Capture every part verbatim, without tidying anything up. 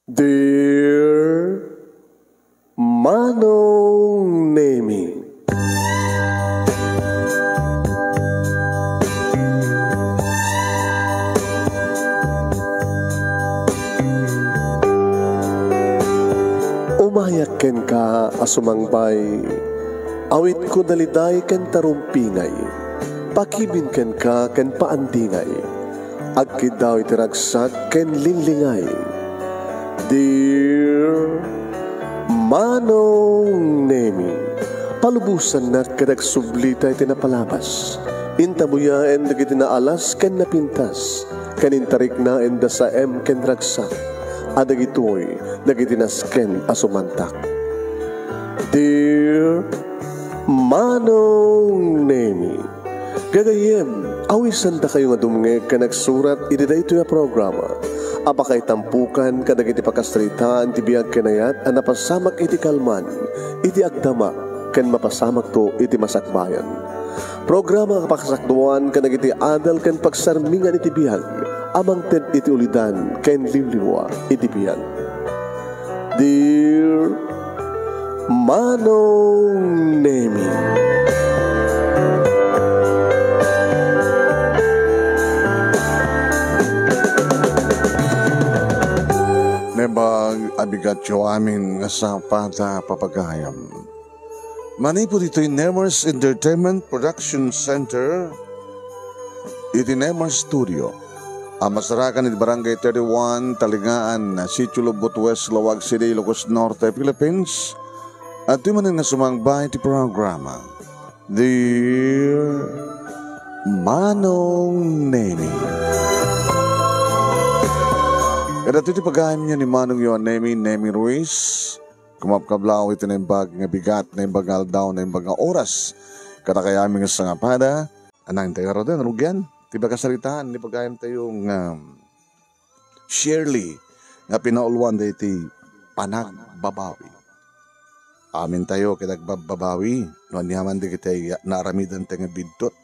Dear Manong Nemi. Umayak kenka a sumangbay, awitko daliday ken tarumpingay, pakibin kenka ken paandingay, agkiddaw iti ragsak ken linglingay. Dear Manong Nemi, palubosannak ket agsublita iti napalabas. Intabuyaen dagiti naalas ken napintas, ken intariknaen da saem ken ragsak, a dagitoy dagiti nasken a sumantak. Dear Manong Nemi, gagayyem, awisandakayo nga dumngeg ken agsurat iti daytoy a programa a pakaitampokan kadagiti pakasaritaan ti biag ken ayat a napasamak iti kalman, iti agdama, ken mapasamakto iti masakbayan. Programa a pakasakduan kadagiti adal ken pagsarmingan iti biag a mangted iti ulidan ken liwliwa iti biag. Dear Manong Nemi. Naimbag a bigatyo amin nga sangpada, papagayam. Manipud ditoy Nemers Entertainment Production Center, iti Nemers Studio, a masarakan iti Barangay thirty-one, Talingaan, Sitio Lubot West, Laoag City, Ilocos Norte, Philippines, adtoy manen nga sumangba iti programa, Dear Manong Nemi. Kadagitoy ti pagayamyo ni Manongyo a Nemi, Nemi Ruiz. Kumakablaw iti naimbag nga bigat, naimbag nga aldaw, naimbag nga oras. Kadakayo amin nga sangpada, anang tayo garuden, rugian, ti pakasaritaan, ni pagayam tayo nga Shirley, nga pinauluan da iti panagbabawi. Amin tayo ket agbabbabawi, no aniaman dagiti naaramidan tayo nga biddut.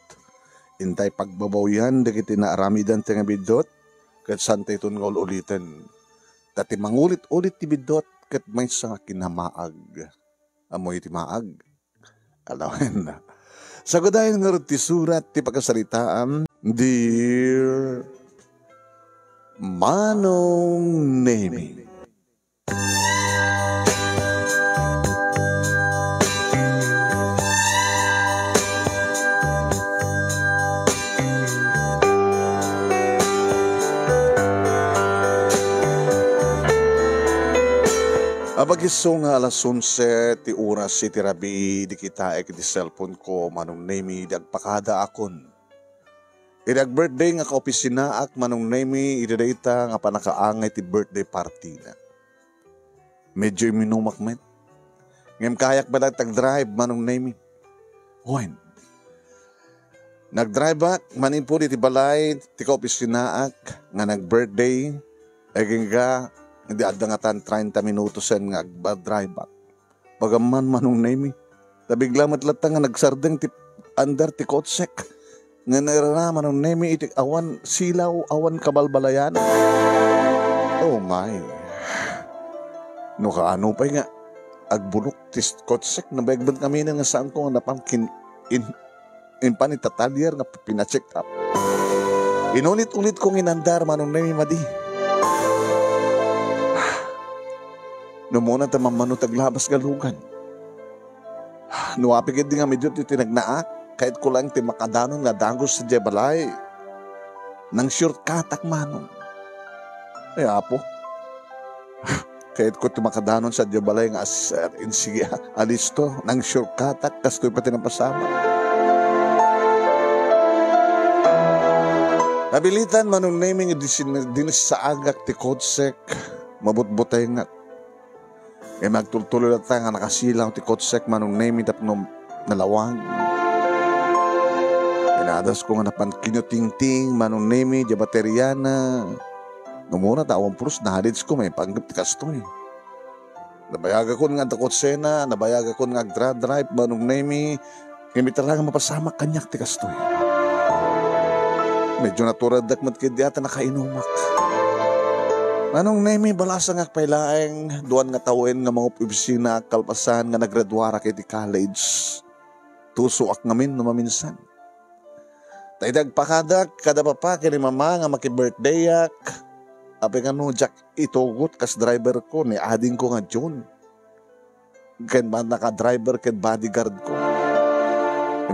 Intay pagbabawian dagiti naaramidan tayo nga biddut, ket saan tayo iton nga ul-uliten. Ta ti mangulit-ulit ti biddut, ket maysa nga kinamaag. Ammo iti maag. Alawen. Sagadayen ngarud ti surat ti pakasaritaan, Dear Manong Nemi. Apagiso nga alas onse ti oras iti rabii, idi kitaek iti cellphone ko, Manong Nemi, idi agpakadaakon. Idi ag-birthday nga kaopisinaak, Manong Nemi, idi dayta nga pannakaangay ti birthday party na. Medyo iminumak met. Ngem kayak met agdrive, Manong Nemi. Wen, nagdrive-ak manipud iti balay ti kaopisinaak nga nag-birthday. Agingga, idi adda ngatan treinta minutosen nga agdrive-ak. Pagamman, Manong Nemi. Ta bigla met latta nga nagsardeng ti under ti kotsek. Nga nairara, Manong Nemi, iti awan silaw, awan kabalbalayan. Oh my. No kaano pay nga agbulok ti kotsek, nabayagbet ngamin nga saanko nga napan kin-, in-, impan ita talyer nga pinacheck up. Inulit-ulit kong inandar, Manong Nemi, madi. No muna ta mammano taglabas galugan. No apay ketdi nga midiot iti nagnaak, kayatko laeng ti makadanon nga dagus sadiay balay. Nang-shortcut-ak, Manong. Ay, Apo. Kayatko ti makadanon sadiay balay nga as-, ah, sige, ah, alisto. Nang-shortcut-ak, kastoy pay ti napasamak. Nabilitan, Manong Nemi, nga disin-, dinissaagak ti kotsek. Mabutbutengak. Ngem agtultuloy latta nga nakasilaw ti kotsek, Manong Nemi, tapno nalawag. Inadasko nga napan kinutingting, Manong Nemi, diay bateriana. No muna ta awan pulos, nahalisko, maipanggep ti kastoy. Nabayagakon nga adda kotsena, nabayagakon nga agdra-drive, Manong Nemi, ngem ita la nga mapasamak kaniak ti kastoy. Medyo natureddak met ketdi a ta nakainumak. Manong Nemi, balasangak pay laeng, duan nga tawen nga mangup-obisina kalpasan nga naggraduarak iti college. Tusoak ngamin no maminsan. Ta idi agpakadak kada papa ken ni mama nga maki-birthdayak, apay kano diak itugot kas driverko ni adingko nga Jun. Ken naka-driver ken bodyguardko.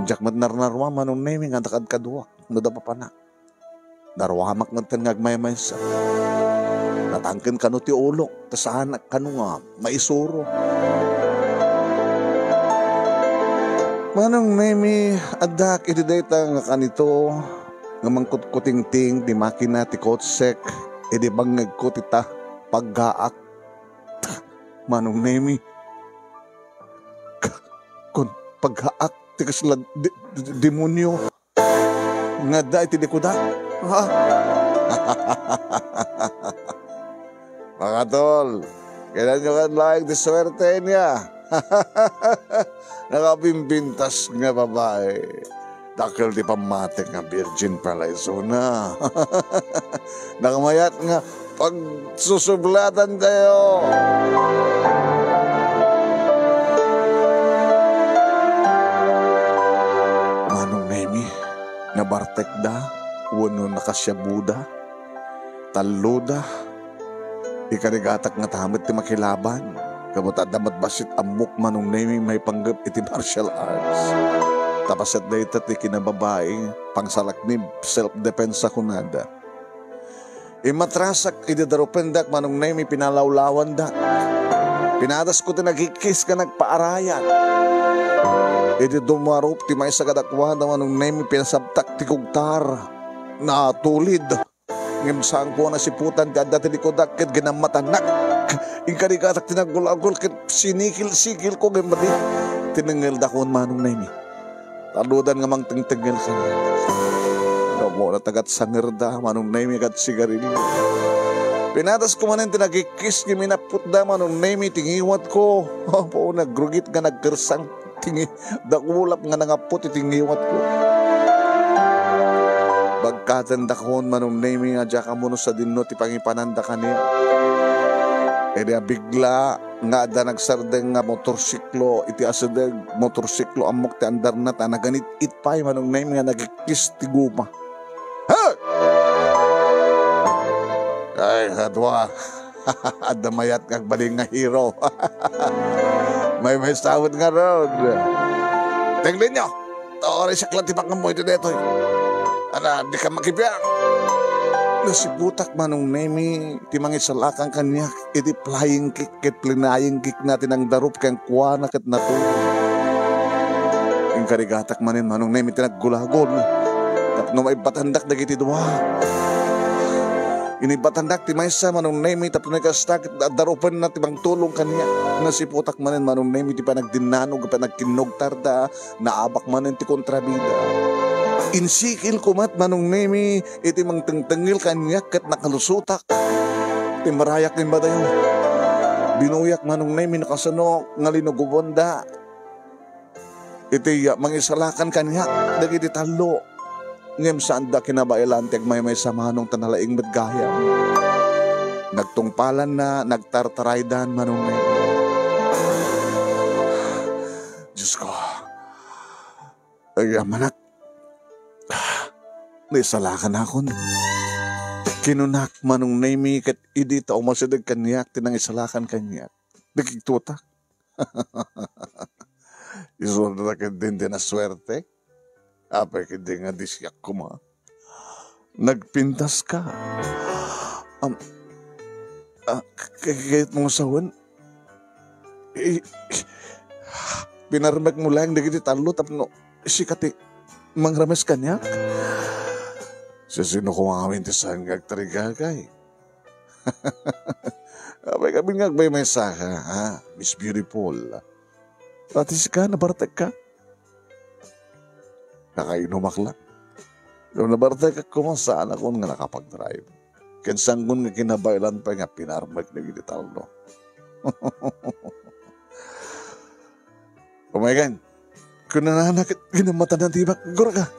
Diak met narnaruam, Manong Nemi, nga adda kadkaduak no adda papanak. Naruamak metten nga agmaymaysa. Natangken kano ti ulok, ta saanak kano nga maisuro. Manong Nemi, addak idi dayta nga kanito nga mangkutkutingting ti makina ti kotsek idi bangngegko ti ta-, paggaak. Manong Nemi, ka-, kun paggaak ti kasla de-, de-, demonio nga adda iti likudak. Ha? Mga tol, kailanyo kan laeng ti suerte niya. Nakabimbintas nga babae. Dakkel ti pammatik nga virgin pala isuna. Nakamayat nga pagsusublatantayo. Manong Nemi, nabartekda wenno nakasiabuda? Talloda. Ikarigatak nga tamet ti makilaban. Ket adda met bassit ammok, Manong Nemi, maipanggep iti martial arts. Ta paset dayta ti kinababae, pangsalaknib, self-defense a kunada. Immatrasak idi darupendak, Manong Nemi, pinalawlawandak. Pinadasko ti nagkikkis nga nagpaarayat. Idi dumarup ti maysa kadakuada, Manong Nemi, pinasabtak ti kugtar. Natulid. Ngem saanko a nasiputan ti adda ti likudak ket ginammatanak. Inkarigatak ti naggulagol ket sinikil-sikilko ngem madi. Tinengngel dakon, Manong Nemi. Tallodan nga mangtengtengngel kaniak. Ngem no, natagat sangerda, Manong Nemi, ket sigarilyo. Pinadasko manen ti nagkikkis ngem inapputda, Manong Nemi, ti ngiwatko. Apo, nagrugit nga nagkersang ti ngi-, dakulap nga nangapput iti ngiwatko. Bagkaten dakon, Manong Nemi, nga diak ammo no sadinno ti pangipananda kaniak. Idi a bigla nga adda nagsardeng nga motorsiklo iti asideg, motorsiklo ammok ti andarna ta naganit-it pay, Manong Nemi, nga nagikkis ti guma. Hey! Ay, kadua. Adda mayat nga agbalin nga hero. Maymaysa met ngarud. Tenglinyo! Tori siak lang ti pangammo iti detoy. Ala, dika makibiang. Nasiputak, Manong Nemi, ti mangisalakan kaniak iti flying kick ket flying kickna ti nangdarup kenkuana ket natulog. Inkarigatak manen, Manong Nemi, ti naggulagol. Tapno maibatandak dagiti dua. Inibatandak ti maysa, Manong Nemi, tapno kasta ket darupenna ti mangtulong kaniak. Nasiputak manen, Manong Nemi, ti panagdinnano ket panagkinnugtarda. Naabak manen ti kontrabida. Insikilko met, Manong Nemi, iti mangtengtengngel kaniak ket nakalusotak. Timarayak ngem madayo. Binuyak, Manong Nemi, no kasano nga linugobanda iti mangisalakan kaniak dagiti tallo. Ngem saanda kinabaelan ti agmaymaysa, Manong, ta nalaing met gayam. Nagtungpalanna, nagtartaraydan, Manong Nemi. Diosko, agyamanak. Naisalakanakon. Kinunak, Manong Nemi, ket idi ta umasideg kaniak ti nangisalakan kaniak, nakigtutak. Isu da ketdin ti nasuerte. Apay ketdi nga disiak koma. Nagpintaska. Am, ah, k-, k-, kayatmo nga sawen? I-, i-, pinarmekmo laeng dagiti tallo tapno sika ti mangrames kaniak? Sisino koma ngamin ti saan nga agtarigagay? Apay kami nga agmaymaysaka, ha, Miss Beautiful? Pati sika, nabartekka? Nakainumak la. No nabartekak koma, saanakon nga nakapag-drive. Ken saanko nga kinabaelan pay nga pinarmek dagiti tallo. Umaykan. Kunana ket ginammatan ti ibak, gurka.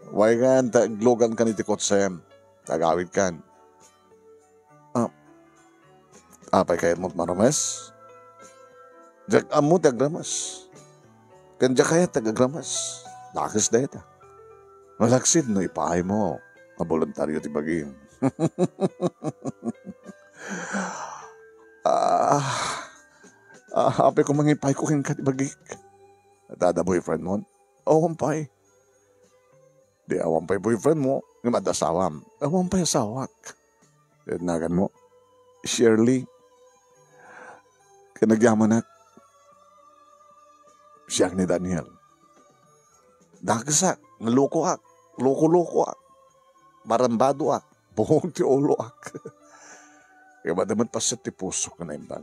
Umaykan, ta aglugankan iti kotsem. Agawidkan. Ah, Apay kayatmo ti marames? Diak ammo ti agrames. Ken diak kayat ti agrames. Dakes dayta. Malaksid no ipaaymo nga boluntario ti bagim. Ah, ah, apay ko mangipayko kenka ti bagik. Adda boyfriend mo? Awan pay. Di awan pay boyfriend mo, ngem adda asawam. Awan pay asawak. Di naganmo? Shirley, ken nagyamanak, siak ni Daniel. Dakesak, nalukoak, loko-lokoak, barambadoak, buong ti uloak. Kaya madamot paset ti pusok nga naimbag.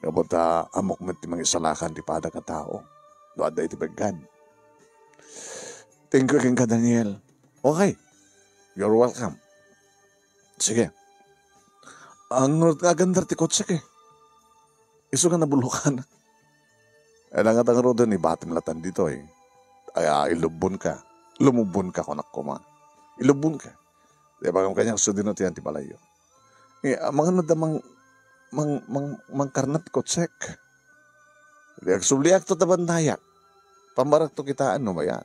Gapu ta ammok met ti mangisalakan ti padak a tao no adda iti peggan. Thank you kenka, Daniel. Okay. You're welcome. Sige. Ang nurot nga agandar ti kotsek, eh. Isu nga nabulukan. Ay, nangatang roden, ibatim latan ditoy. Ay, ah, ilubbon ka. Lumubbon ka, kunak koma. Ilubbon ka. Di ba, kaniak, sudino ti yan ti balayo. Eh, amangan da mang, mang, mang, mangkarnat ti kotsek. Di agsubliak to tabantayak. Pambarak to kitaan no, mayan.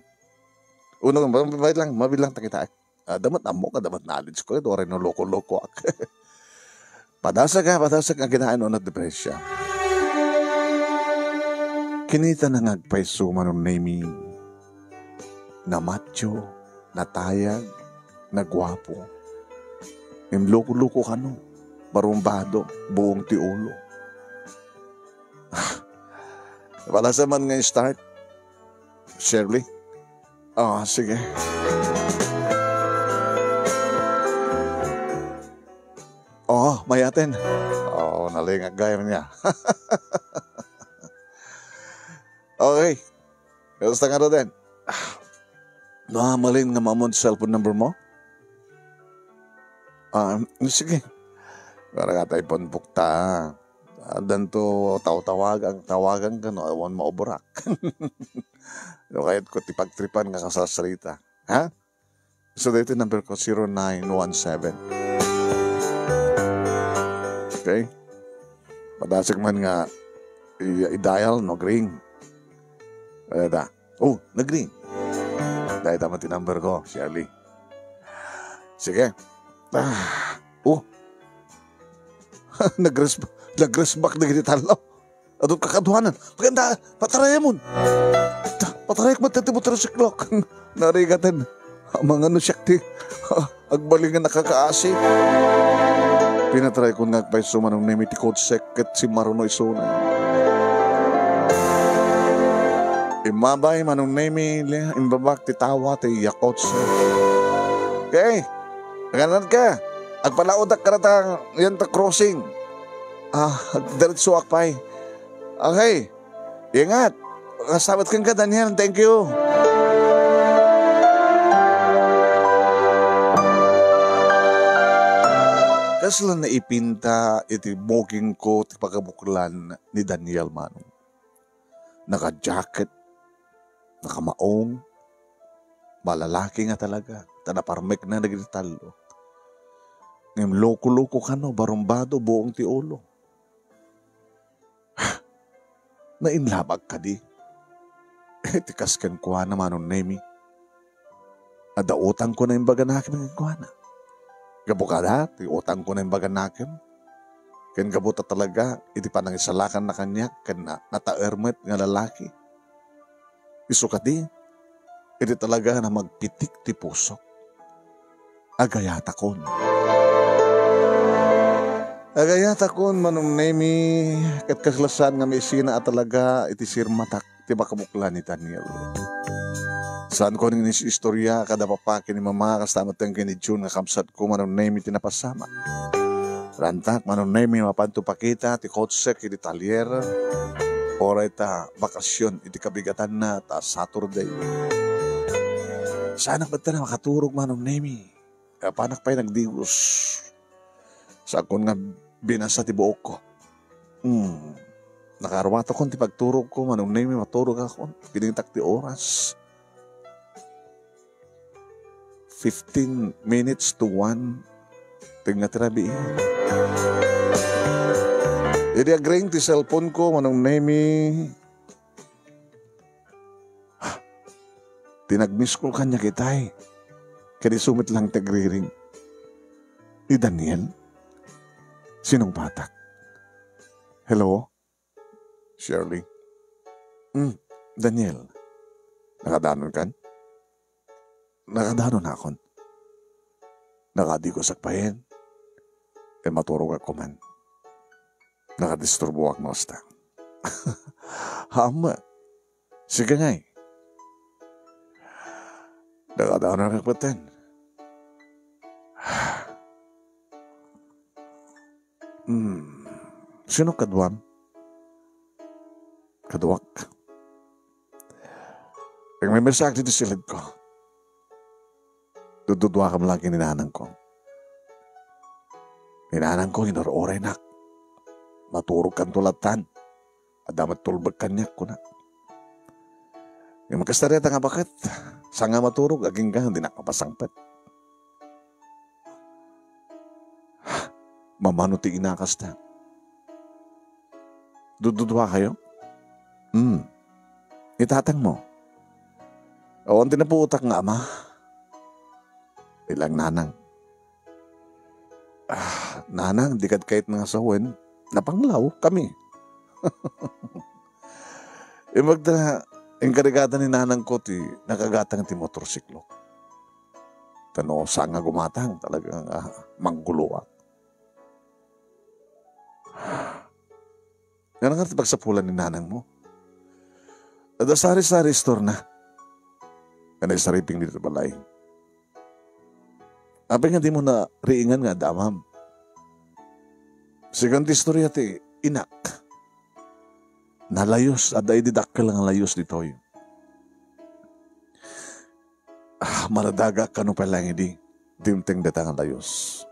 Uno, mabilang, mabilang ta kitaan. Ah, damat ammo ka, damat knowledge ko, ito, no loko-lokoak. Padasag ka, padasag ka, kinaan unat depresya. Kinita na nga agpayso Manong Nemi. Namatyo, natayag, naguapo. Ngem loko-loko kano, barumbado, buong ti ulo. Wala sa man nga start, Shirley? Ah, sige. Oo, mayaten. Oo, nalingag gayam niya. Okay. Kamusta nga, Roden? Ah, malin nga maammo ti cellphone number mo? Ah, sige. Para ka tayo panbukta. Addanto tawtawagan, tawagan ka, no, awan mauburak. No, kayat ko ti pagtripan nga kasasarita. Ha? So, dito number ko, zero nine one seven. Okay? Padasig man nga i-, i-dial, no, ring. Ano ta? Oh, nag-ring. Dahil tama ti number ko, Shirley. Sige. Ah, oh. Nag-res-, nag-resback na gini talo. Adun kakaduanan. Paganda, patarayamon. Ta, patarayak man ti motorsiklok. Narigaten. Amangan no siak ti, ah, agbalingan nakakaasi. Pinataray ko nga agpayso Manong Nemi ti kotsek ket simmaruno isuna. Immabay Manong Nemi, li-, imbabak ti tawa ti iya kotse. Okay. Agannad ka. Agpalaodak ka na ta, yan ta crossing. Ah, diretsoak pay. Okay. Ingat. Kasabot kenka, Daniel. Thank you. Kasla naipinta iti booking ko ti pakabuklan ni Daniel Manong. Naka-jacket, nakamaong, malalaki nga talaga, ta naparmekna dagiti tallo. Ngem loko-loko kano, barumbado, buong ti ulo. Nainlabak kadi? Ti kas kenkuana, Manong Nemi. Adda utangko nga imbaganakem kenkuana. Gapu kada ti utangko nga imbaganakem, ken gapu ta talaga iti panangisalakanna kaniak ken na-, nataer met nga lalaki. Isu kadi, iti talaga nga magpitik ti pusok. Agayatakon. Agayatakon, Manong Nemi, ket kasla saan nga maisina a talaga iti sirmatak ti pakabuklan ni Daniel. Saanko nga inis-istoria kada papa ken ni mama, kasta met ken ni June nga kabsatko, Manong Nemi, ti napasamak. Rantak, Manong Nemi, mapanto pakita ti kotsek iti talyer. Uray ta bakasion iti kabigatanna ta Saturday. Saanak met ta makaturog, Manong Nemi. Apanak pay nagdigos. Saanko nga binasa ti buokko. Hmm. Nakaruatakon ti pagturogko, Manong Nemi, maturogakon. Kinitak ti oras. Fifteen minutes to one. Tengnga ti rabii. Idi agring ti cellphone ko, Manong Nemi, ti nag-miss call kaniak itay. Ket isu met lang ti agriring. Ni Daniel? Sinungbatak. Hello? Shirley? Hmm, Daniel. Nakadanonkan? Nakadanonakon. Nakaadikos ak payen. E, maturogak koman. Nakadisturboak no kasta. Haan met. Sige ngay. Nakadanonakon metten. Hmm. Sino kaduam? Kaduak. Agmemesaak ditoy siledko. Dududuakam laeng ni nanangko. Ni nanangko, inur-uraynak. Maturogkanto lattan. Adda met tulbek kaniak, kuna. Ngem kasta dayta nga baket, saan nga maturog, agingga, dinak mapasangpet. Mamano ti ina kasta? Dududuakayo? Hmm. Ni tatangmo? Awan ti napuotak nga ama. Ilang nanang. Ah, nanang, di kad kayat nga sawen. Napanglaw kami. Imbag ta, inkarigada ni nanangko ti nakagatang ti motorsiklo. Ta no saan nga gumatang, talagang, ah, mangguloak. Ngana nga ti pagsapulan ni nanangmo? Adda sari-sari istorna. Nga naisariping ditoy balay. Apay nga dimo nariingan nga adda amam? Sikan ti istorya ti inak. Nalayus, adda idi dakkel nga layus ditoy. Ah, maradagak kano pay laeng idi dimteng dayta nga layus.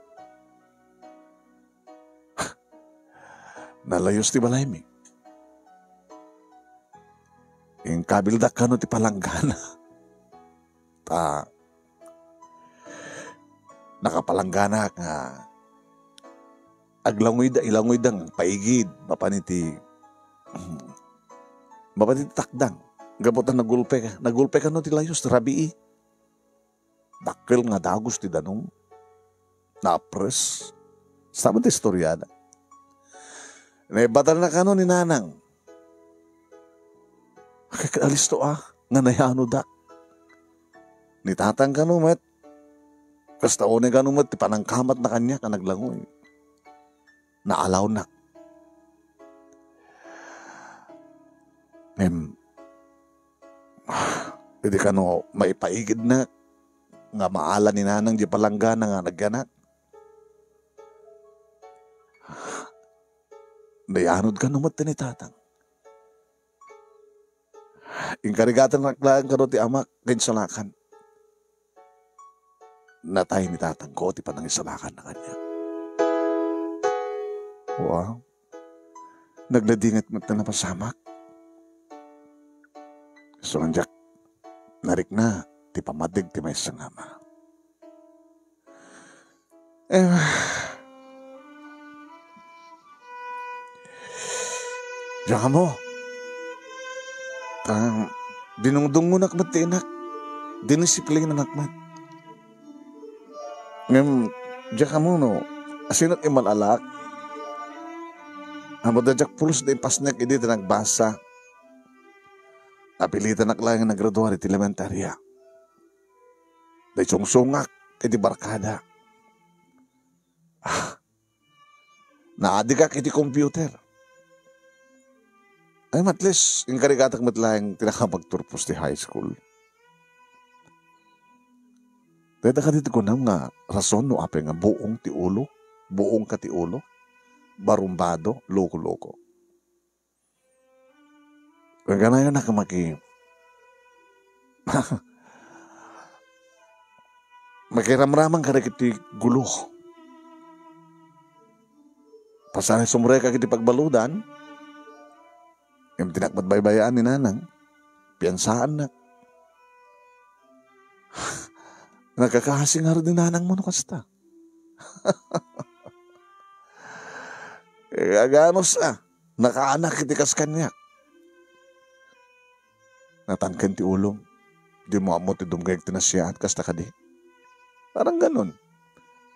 Nalayus ti balaymi. Inkabildak kano ti palanggana. Ta, nakapalanggana nga aglangoyda, ilangoyda nga paigid, mapan iti, mapan iti takdang. Gapu ta nagulpe, nagulpe kano ti layus, rabii. Dakkel nga dagus ti danum. Napres. Saan ti istoriana? Naibatarna kano ni nanang. Ket alisto a, nga nayanodak. Ni tatang kano met, kasta unay kano met ti panangkamatna kaniak a naglangoy. Naalawnak. Ngem, idi kano maipaigidnak nga maala ni nanang di palanggana nga nagyanak, nayanod kano met ni tatang. Inkarigatan laeng kano ti amak nga insalakan. Natay ni tatangko ti panangisalakanna kaniak. Wow. Nagladinget met ti napasamak. Isu nga diak narikna ti pammatig ti maysa nga ama. Eh, diak ammo. Ah, dinungdungonak met ti inak. Dinisiplinanak met. Ngem, diak ammo no, asino ti mal-alaak. Ammo ta diak pulos ti ipasnek idi ti nagbasa. Napilitanak laeng nga nagradua iti elementaria. Naisungsongak iti barkada. Ah, naadigak iti computer. Ay, at least, inkarigatak met laeng ti nakapagturpos ti high school. Dayta kadi ti kunam nga rason no apay nga buong ti ulo, buong ka ti ulo, barumbado, loko-loko. Kanayon a maki-, makiramramang kadagiti gulo. Pasaray sumrekak iti pagbaludan, ngem dinak met baybayaan ni nanang, piansaannak. Nagkakasi ngarud ni nanangmo no kasta. Eh, aganus a, nakaanak iti kas kaniak. Natangken ti ulom. Dimo ammo ti dumngeg ti nasiaat, kasta kadi? Parang ganun.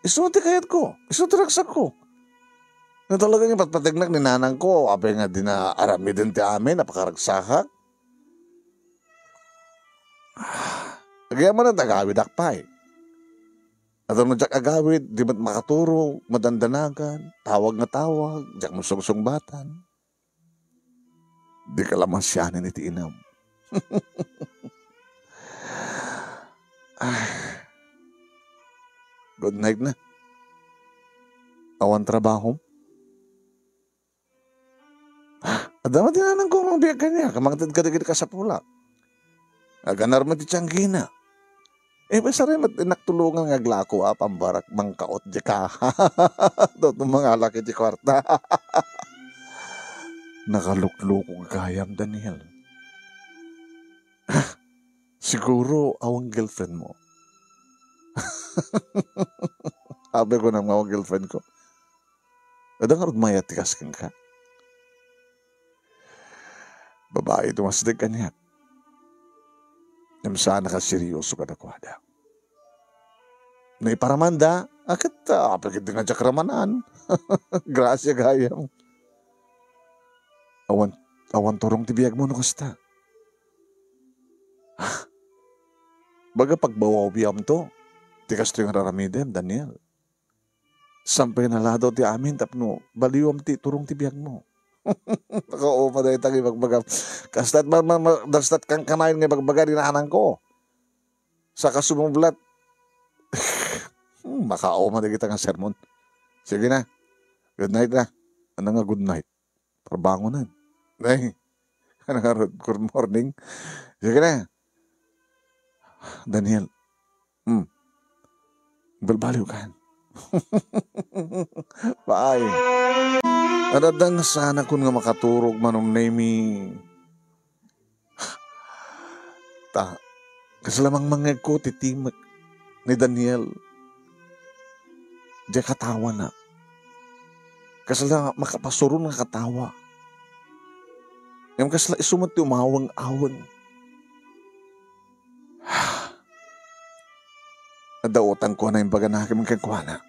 Isu ti kayatko. Isu ti ragsakko. No talaga nga patpategnak ni nanangko, apay nga di na aramiden ti amin a pakaragsakak? Agyamanen agawidak pay. At no diak agawid, di met makaturo, madandanagan, tawag nga tawag, diak masungsungbatan. Di ka la masianen iti inam. Ah. Good night na. Awan trabahom? Adda met ti nanangko nga agbiag kaniak, mangted kadagiti kasapulak. Aganar met ti tianggina. Eh, masari met innak tulongan nga aglako a pambarak mangkaot di ka. Daw mangalak iti kuarta. Nakaluklukog gayam, Daniel. Siguro awan girlfriend mo. Apay kunam nga awan girlfriend ko. Adda ngarud mayat ti kas kenka? Babai ti umasdeg kaniak. Ngem saan a kaseryoso kadakuada. No iparamanda, a ket, ah, apay ket di nga diak ramanan. Grasia gayam. Awan, awan turong ti biagmo no kasta. Baga pagbawawiamto ti kastoy nga raramidem, Daniel. Sampay naladaw ti amin tapno baliwam ti turong ti biagmo. Nakauma dayta nga ibagbagam. Kasta't ma-, ma-, ma-, dasta't kankanayon nga ibagbaga di nanangko. Saka sumublat. Hmm, makauma dagita nga sermon. Sige na. Good night na. Ano nga good night? Parbangonan. Ay, ano nga rod? Good morning. Sige na. Daniel. Hmm. Balbaliw kan. Bye. Adadang sana kun nga makaturog, Manong Nemi. Ta, kasla mangmangngegko ti timek ni Daniel. Diay katawana. Kasla makapasuron nga katawa. Ngem kasla isu met ti umaweng-aweng. Adda utangko a naimbagana ken kenkuana.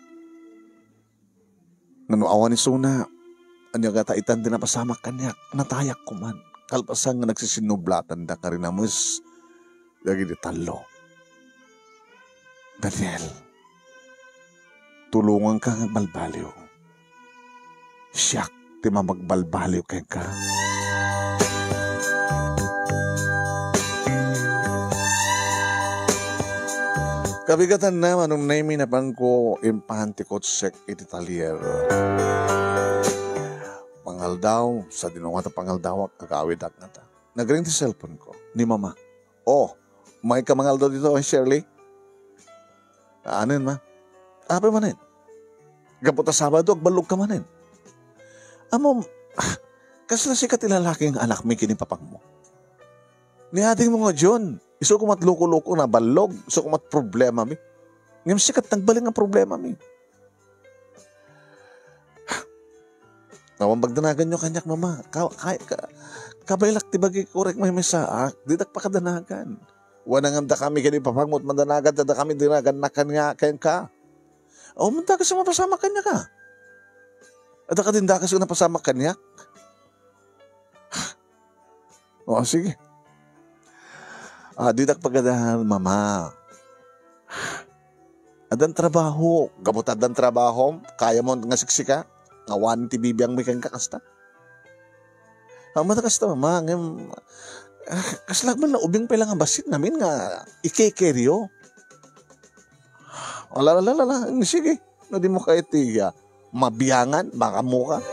Ngem no awan isuna, ania ngata itan ti napasamak kaniak? Natayak koman. Kalpasan nga nagsisinublatanda nga rinames dagiti tallo. Daniel, tulonganka nga agbalbaliw. Siak ti mamagbalbaliw kenka. Kabigatanna, Manong Nemi, napanko impan ti kotsek iti talyer. Pangaldaw, sadino ngata pangaldawak, agawidak ngata. Nagring ti cellphone ko. Ni Mama. "Oh, maika mangaldaw dito, Shirley?" "Anen, Ma?" "Apay manen? Gapu ta Sabado, agballogka manen." "Ammom, ah, kasla sika ti lalaki nga anakmi ken ni papangmo. Ni adingmo nga John, isu koma ti loko-loko, naballog, isu koma ti problemami. Ngem sika ti nagbalin nga problemami." "Awan pagdanaganyo kaniak, Mama. Ka-, ka-, ka-, kabaelak ti bagik, uray maymaysaak, didak pakadanagan. Wen, ngem dakami ken ni papangmo ti madanagan, ta dakami danagannak kaniak, kenka. Awan met dakes a mapasamak kaniak, a. Adda kadin dakes a napasamak kaniak?" "O, sige. Ah, didak pagadahan, Mama. Addan trabaho. Gapu ta addan trabaho, kayamon nga siksika. Awan ti bibiangmi kenka kasta." "Awan met a kasta, Mama. Ngem, ah, kasla met la ubing pay la nga bassit ngamin nga ikekeryo." "Ala, ala, ala, ala. Sige. No dimo kayat ti, ah, mabiangan, makaammoka."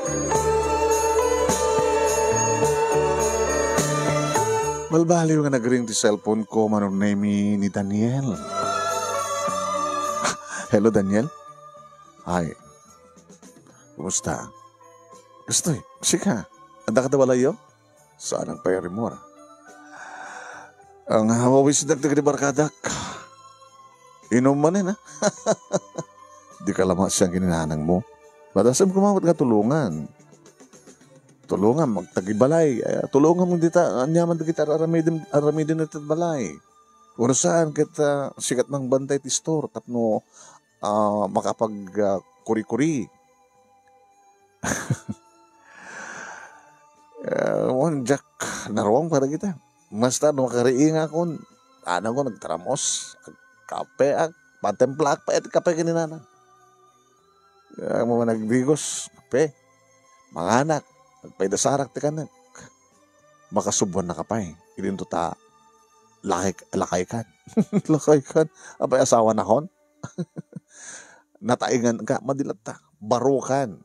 Balbaliw nga nagring ti cellphone ko, Manong Nemi, ni Daniel. "Hello, Daniel? Ay, kumusta? Kastoy, sika? Adda kada balayyo?" "Saan pay a rimmuar? Ang hawawisdak dagiti barkadak. Inum manen, a? Dika la masiang ken ni nanangmo. Madasem koma met nga tulongan. Tulongam, magtagibalay. Eh, tulongam dita, aniaman dagiti ar-, aramidem, aramidem iti balay. Urusan ket, ah, sikat mangbantay ti store tapno, ah, makapag, ah, kuri-kuri. Eh, wan, Jack, naruang para kita. Basta no makariingakon, anakon nagtaramos, agkape, ag-, patemplaak pa iti kape ken ni nanang. Kaya mo man nagdigos, kape, manganak, agpaydasarak ti kanek. Makasubuan na kapay, idinto ta lakay, lakaykan. Lakaykan, apay asawa nakon? Nataingan ka, madilatta. Barukan.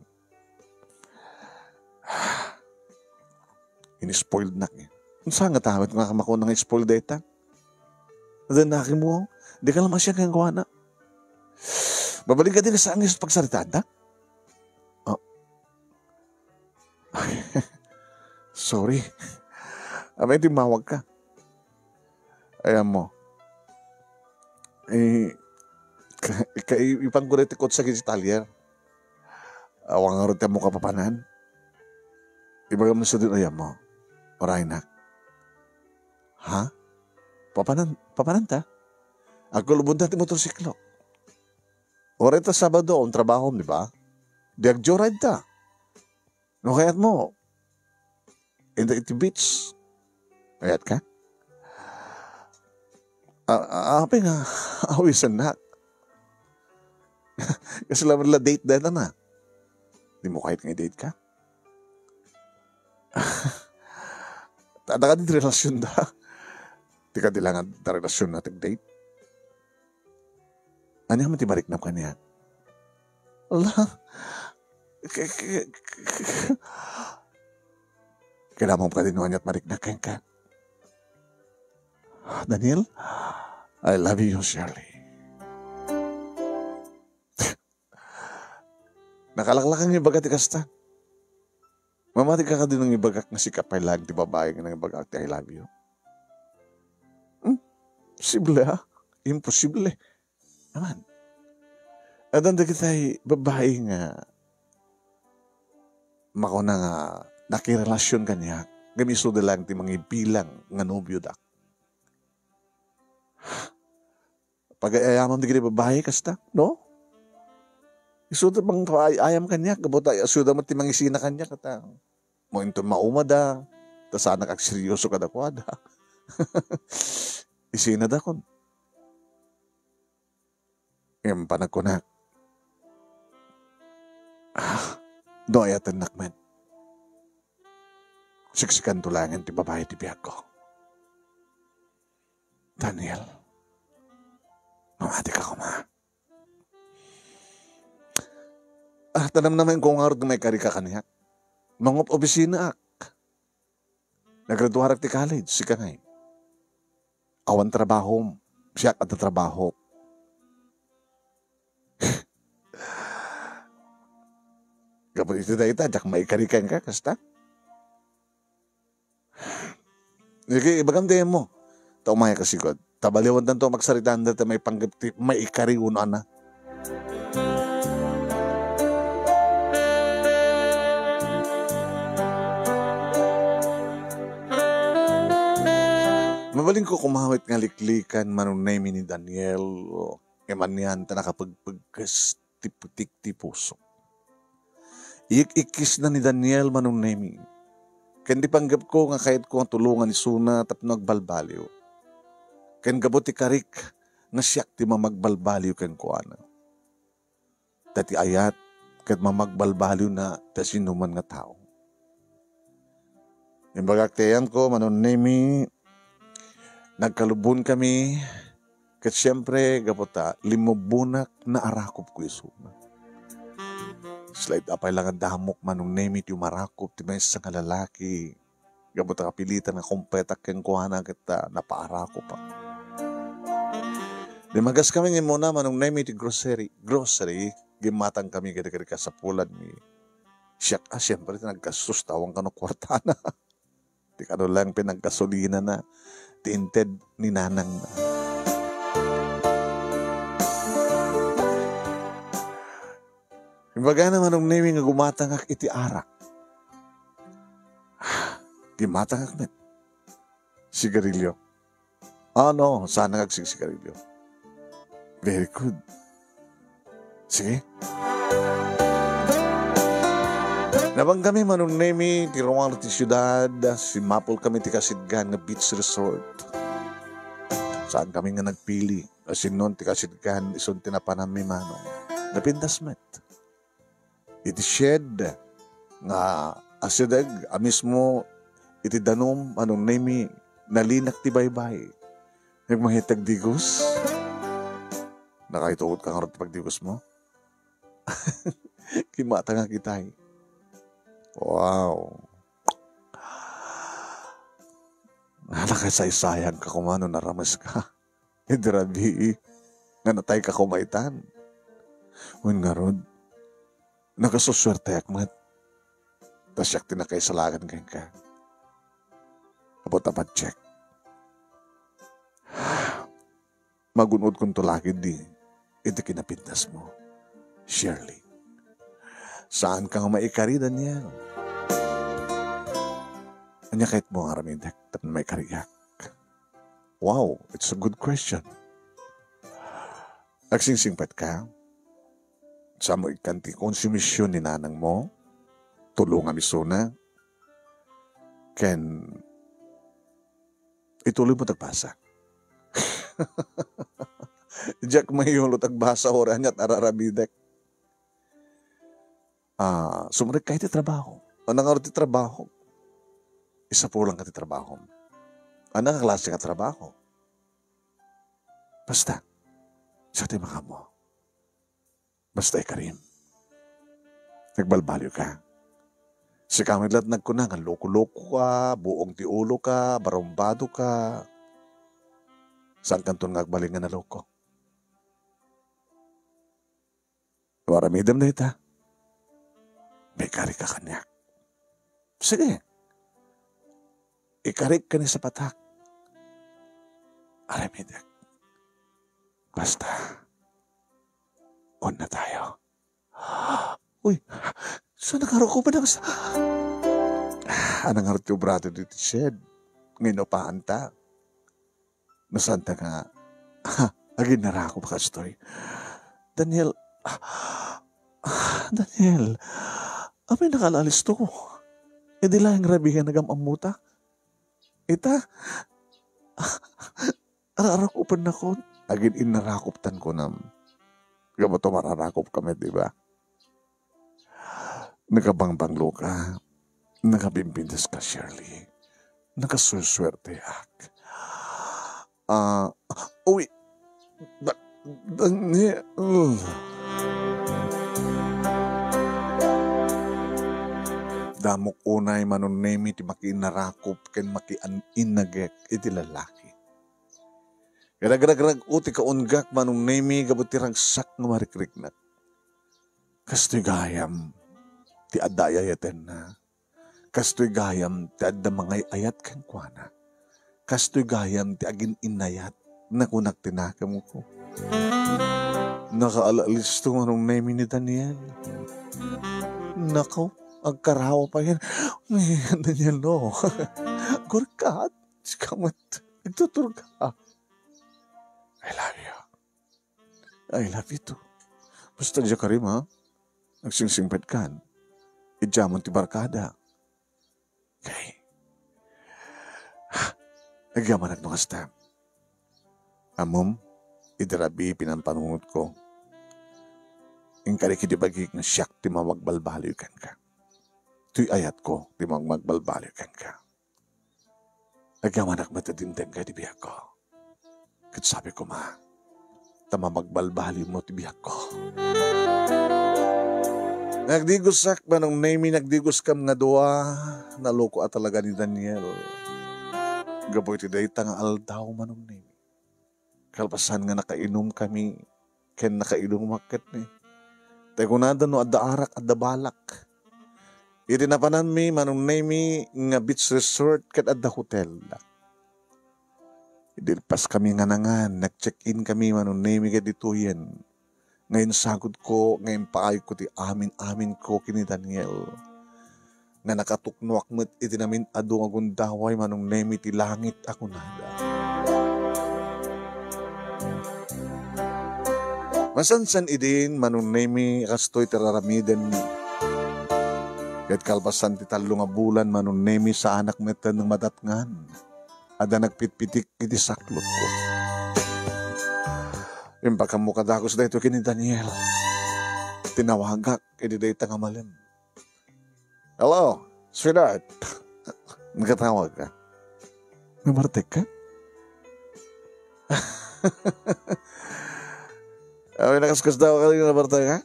Ini-spoiled nak, eh. Unsa nga tawid nga makuna nga spoiled dayta? Then naki mo, di ka lang masya kang kuana. Babalik ka din sa angis pagsaritaan ta? Oh. Sorry. Amay, timmawag ka. Ayan mo. Eh, ka, ka, ipan ko dayta kotse iti talyer. Awan nga rut mo kapapanan. Ibagam na sa din, ayan mo. Oray na. Ha? Papanan, papanan ta? Agkulubon ta ti motorsiklo. Oray ta Sabado, ang trabaho, di ba? Di agjoyride ta. No kayat mo, inta iti beach. Kayat ka? A-, a-, apay nga, awisan na. Kasi laman la date data na. Di mo kahit nga date ka? Tada ka di relasyon da. Di ka di lang da relasyon na date. Ania man ti mariknam kaniak? Ala, k-, k-, k-, k-, kailangan mo ka din aniat mariknak kenka. Daniel, I love you, Shirley. Nakalaklakang ibaga ti kasta. Mamati ka kadin nang ibagak nga sika pay laeng ti babae nga nang ibagak ti I love you. Hmm? Posible, ha? Imposible. Aman. Addan dagiti babae nga makuna nga nakirelasyon kaniak, ngem isuda laeng ti mangibilang nga nobiodak. Pagayayamam dagiti babae kasta, no? Isuda pang paay-ayam kaniak, gapu ta isuda met ti mangisina kaniak, ket, ah, mo inton maumada, ta saanak agseryoso kadakuada. Isinadakon. Ngem panagkunak, "Ah, no ayatennak met, siksikanto laengen ti babae ti biagko." Daniel, mamati ka koma. Ah, tanam naman ko ngarud nga maikari ka kaniak. Mangup-opisinaak. Nagraduarak ti college, sika ngay. Awan trabahom, siak adda trabaho. Gapu iti dayta, diak maikari kenka, kasta? Sige, ibagam ti mo. Ta umay ka sigud. Ta baliwan tanto magsaritaan dayta maipanggep ti maikari wenno ana. Mabalin ko kumawit nga liklikan Manong Nemi ni Daniel, o, nga manian ta nakapagpagkes ti putik ti puso. Iyik-ikkisna ni Daniel Manong Nemi. Ken ti panggepko nga kayatko nga tulongan isuna tapno agbalbaliw. Ken gapu ti karik nga siak ti mamagbalbaliw kenkuana. Ta ti ayat ket mamagbalbaliwna ti sinuman nga tao. Imbagak ti ayanko, Manong Nemi, nagkalubonkami, ket siempre, gapu ta limmubbonak, naarakupko isuna. Slight apay la nga damok, Manong Nemi, ti umarakop ti maysa nga lalaki. Gapu ta kapilitan nga kumpetak kenkuana ket, ah, napaarakopak. Dimagas kami nga immuna, Manong Nemi, ti grocery. Grocery, gimmatang kami kadi, kadi kasapulan ni siak, ah, siyempre, ti naggastos, tawang kano kuartana. Ti kano lang pinaggasolinana, ti inted ni nanangna. Imbagana, Manong Nemi, nga gumatangak iti arak. Immatangak met. Sigarilyo. Ah, no, saan nga agsigsigarilyo. Very good. Sige. Nabang kami, Manong Nemi, ti ruar ti siudad, simapul kami ti kasidgan nga beach resort. Saan kami nga nagpili, asinnon ti kasidgan, isun ti napananmi, Manong. Napintas met. Iti shed nga asideg a mismo iti danum, Manong Nemi, nalinak ti baybay. Nagmangitag digos. Nakaitugot ka ngarud ti pagdigos mo? Kimmata nga kitay. Wow. Nakasaysayan ka koma no narames ka. Idi rabii nga natay ka koma itan. Wen ngarud, nakasuswerteak met. Ta siak ti nakaisalakan kenka. Apo ta patiek. Magun-odkonto la ketdi iti kinapintasmo, Shirley. Saanka nga maikari, Daniel. Ania kayatmo nga aramidek tapno maikariak? Wow, it's a good question. Agsingsingpet ka? Saanmo ikkan ti konsumision ni nanangmo? Tulongam isuna? Ken ituloymo ti agbasa. Diak mayulo ti agbasa, uray aniat a aramidek. Ah, sumrekka iti trabaho. Ania ngarud ti trabaho? Isapulanka ti trabaho. Ania nga klase nga trabaho? Basta, siak ti makaammo. Basta ikarim. Nagbalbaliw ka. Sika met laeng nagkuna nga loko-loko ka, buong ti ulo ka, barumbado ka. Saankanton nga agbalin nga naloko? Aramidem dayta. Maikari ka kaniak. Sige. Ikarik ken ni sapatak. Aramidek. Basta, unna tayo. Uy, saan nga rukoben a kas-, ania ngarud ti obrada ditoy shed nga inupaanta? No saanta nga, aginnarakop kastoy. Daniel, ah, ah, Daniel, apay nakaalalisto? Idi laeng rabii nga nagam-ammota. Ita, ararakopennakon. Agin-innarakoptan kunam. Gapu ta mararakop kami, di ba? Nakabangbanglo ka. Nakabimbindes ka, Shirley. Nakasuswerteak. Ah, uy, Da-, Daniel. Damok unay, Manong Nemi, ti makiinnarakop ken makian-innagek iti lalaki. Ragrag-rag-o ti kaunggak, Manong Nemi, gapu ti ragsak nga marikriknak. Kastoy gayam ti adda ay-ayatenna. Kastoy gayam ti adda mangay-ayat kenkuana. Kastoy gayam ti agin-innayat, nakunak ti nakemko. Nakaal-alisto Manong Nemi ni Daniel. Nako, agkarawa pay. Daniel, no. Agurkat, sika met. Agtuturka. I love you. I love you too. Basta diak karim, ha? Agsingsingpet kan. Idiamon ti barkada. Okay. Agyamanak no kasta. Ammom, idi rabii pinampanunotko. Inkarik idi bagik nga siak ti mamagbalbaliw kenka. Toy ayatko ti mamagbalbaliw kenka. Agyamanak met a dimtengka iti biagko. Ket sabi koma, ta mamagbalbalimo ti biagko. Nagdigosak, Manong Nemi, nagdigoskam nga dua. Naloko a talaga ni Daniel. Gapu iti dayta nga aldaw, Manong Nemi. Kalpasan nga nakainumkami, ken nakainumak ketdi. Ta kunada no adda arak, adda balak. Iti napananmi, Manong Nemi, nga beach resort ket adda hotel. Idi lepaskami nga nangan, nag-check-in kami, Manong Nemi, ket ditoyen nga insagudko nga impaayko ti amin-aminko ken ni Daniel. nga nakatuknoak met iti namin-adu nga gundaway, Manong Nemi, ti langit a kunada. Masansan idin, Manong Nemi, kastoy ti raramidenmi. Ket kalpasan ti tallo nga bulan, Manong Nemi, saanak metten nga madatngan. Adda nagpitpitik iti saklotko. Impakaammo kadakes daytoy ken ni Daniel. Tinawagak idi dayta nga malem. "Hello, sweetheart." Nagkatawag ka. Nabartek ka? Awi, nakaskas daw ka, nabartek ka?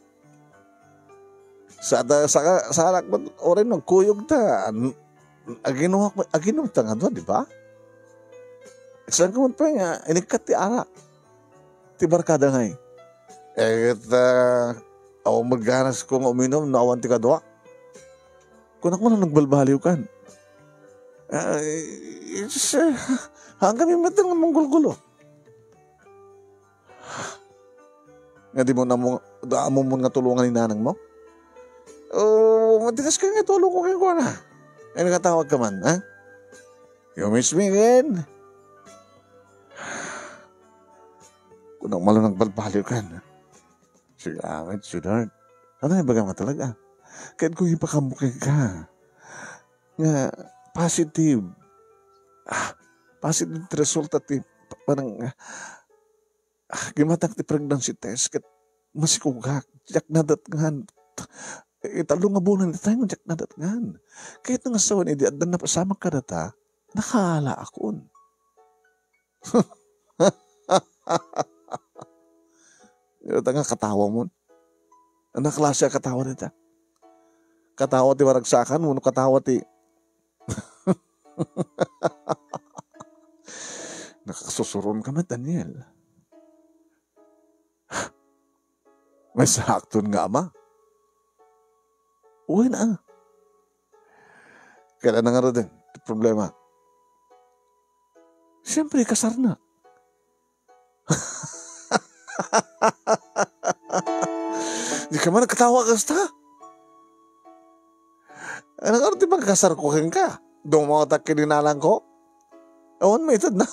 Sa, ta-, sa, sa anak mo, oray nagkuyog ta. An-, aginumak, aginum ta nga doon, di ba? Saan ka man pa nga, inikkat ti arak. Ti barkada ngay. Eh, ket, ah, awan met ganas ko nga uminum, no awan ti kadua. Kunak man nagbalbaliw kan. Ah, it's, ah, hanggang may meter nga manggulgulo. Nga di mo na mo, da mo mo nga tulungan ni nanang mo? Oh, matigas ka nga tulong ko kay kuana. Ay, nakatawag ka man, ha? You miss me again? Kunang malo nagbalbaliw kan. Sige, angit, sweetheart. Ano yung baga nga talaga? Kahit kung ipakamukin ka, nga positive. Ah, positive resulta ti pa-, parang, ah, gimatak ti pregnancy test ket masikugak, diak nadatngan. Eh, tallo nga bulan ita nga diak nadatngan. Kahit nga sawan idi adda napasamak kadata, nakaala akon. Ita nga katawa mo. Ano klase a katawa dita? Katawa ti maragsakan, wenno katawa ti nakasusuron ka met, Daniel. May sakton nga ama. Uy na. Kailan na nga rin ti problema? Siyempre, kasar na. Di ka man nagkatawa kasta. Ano nga ti pagkasar ko kenka? Dumawatak kininanang ko? Awan maited na.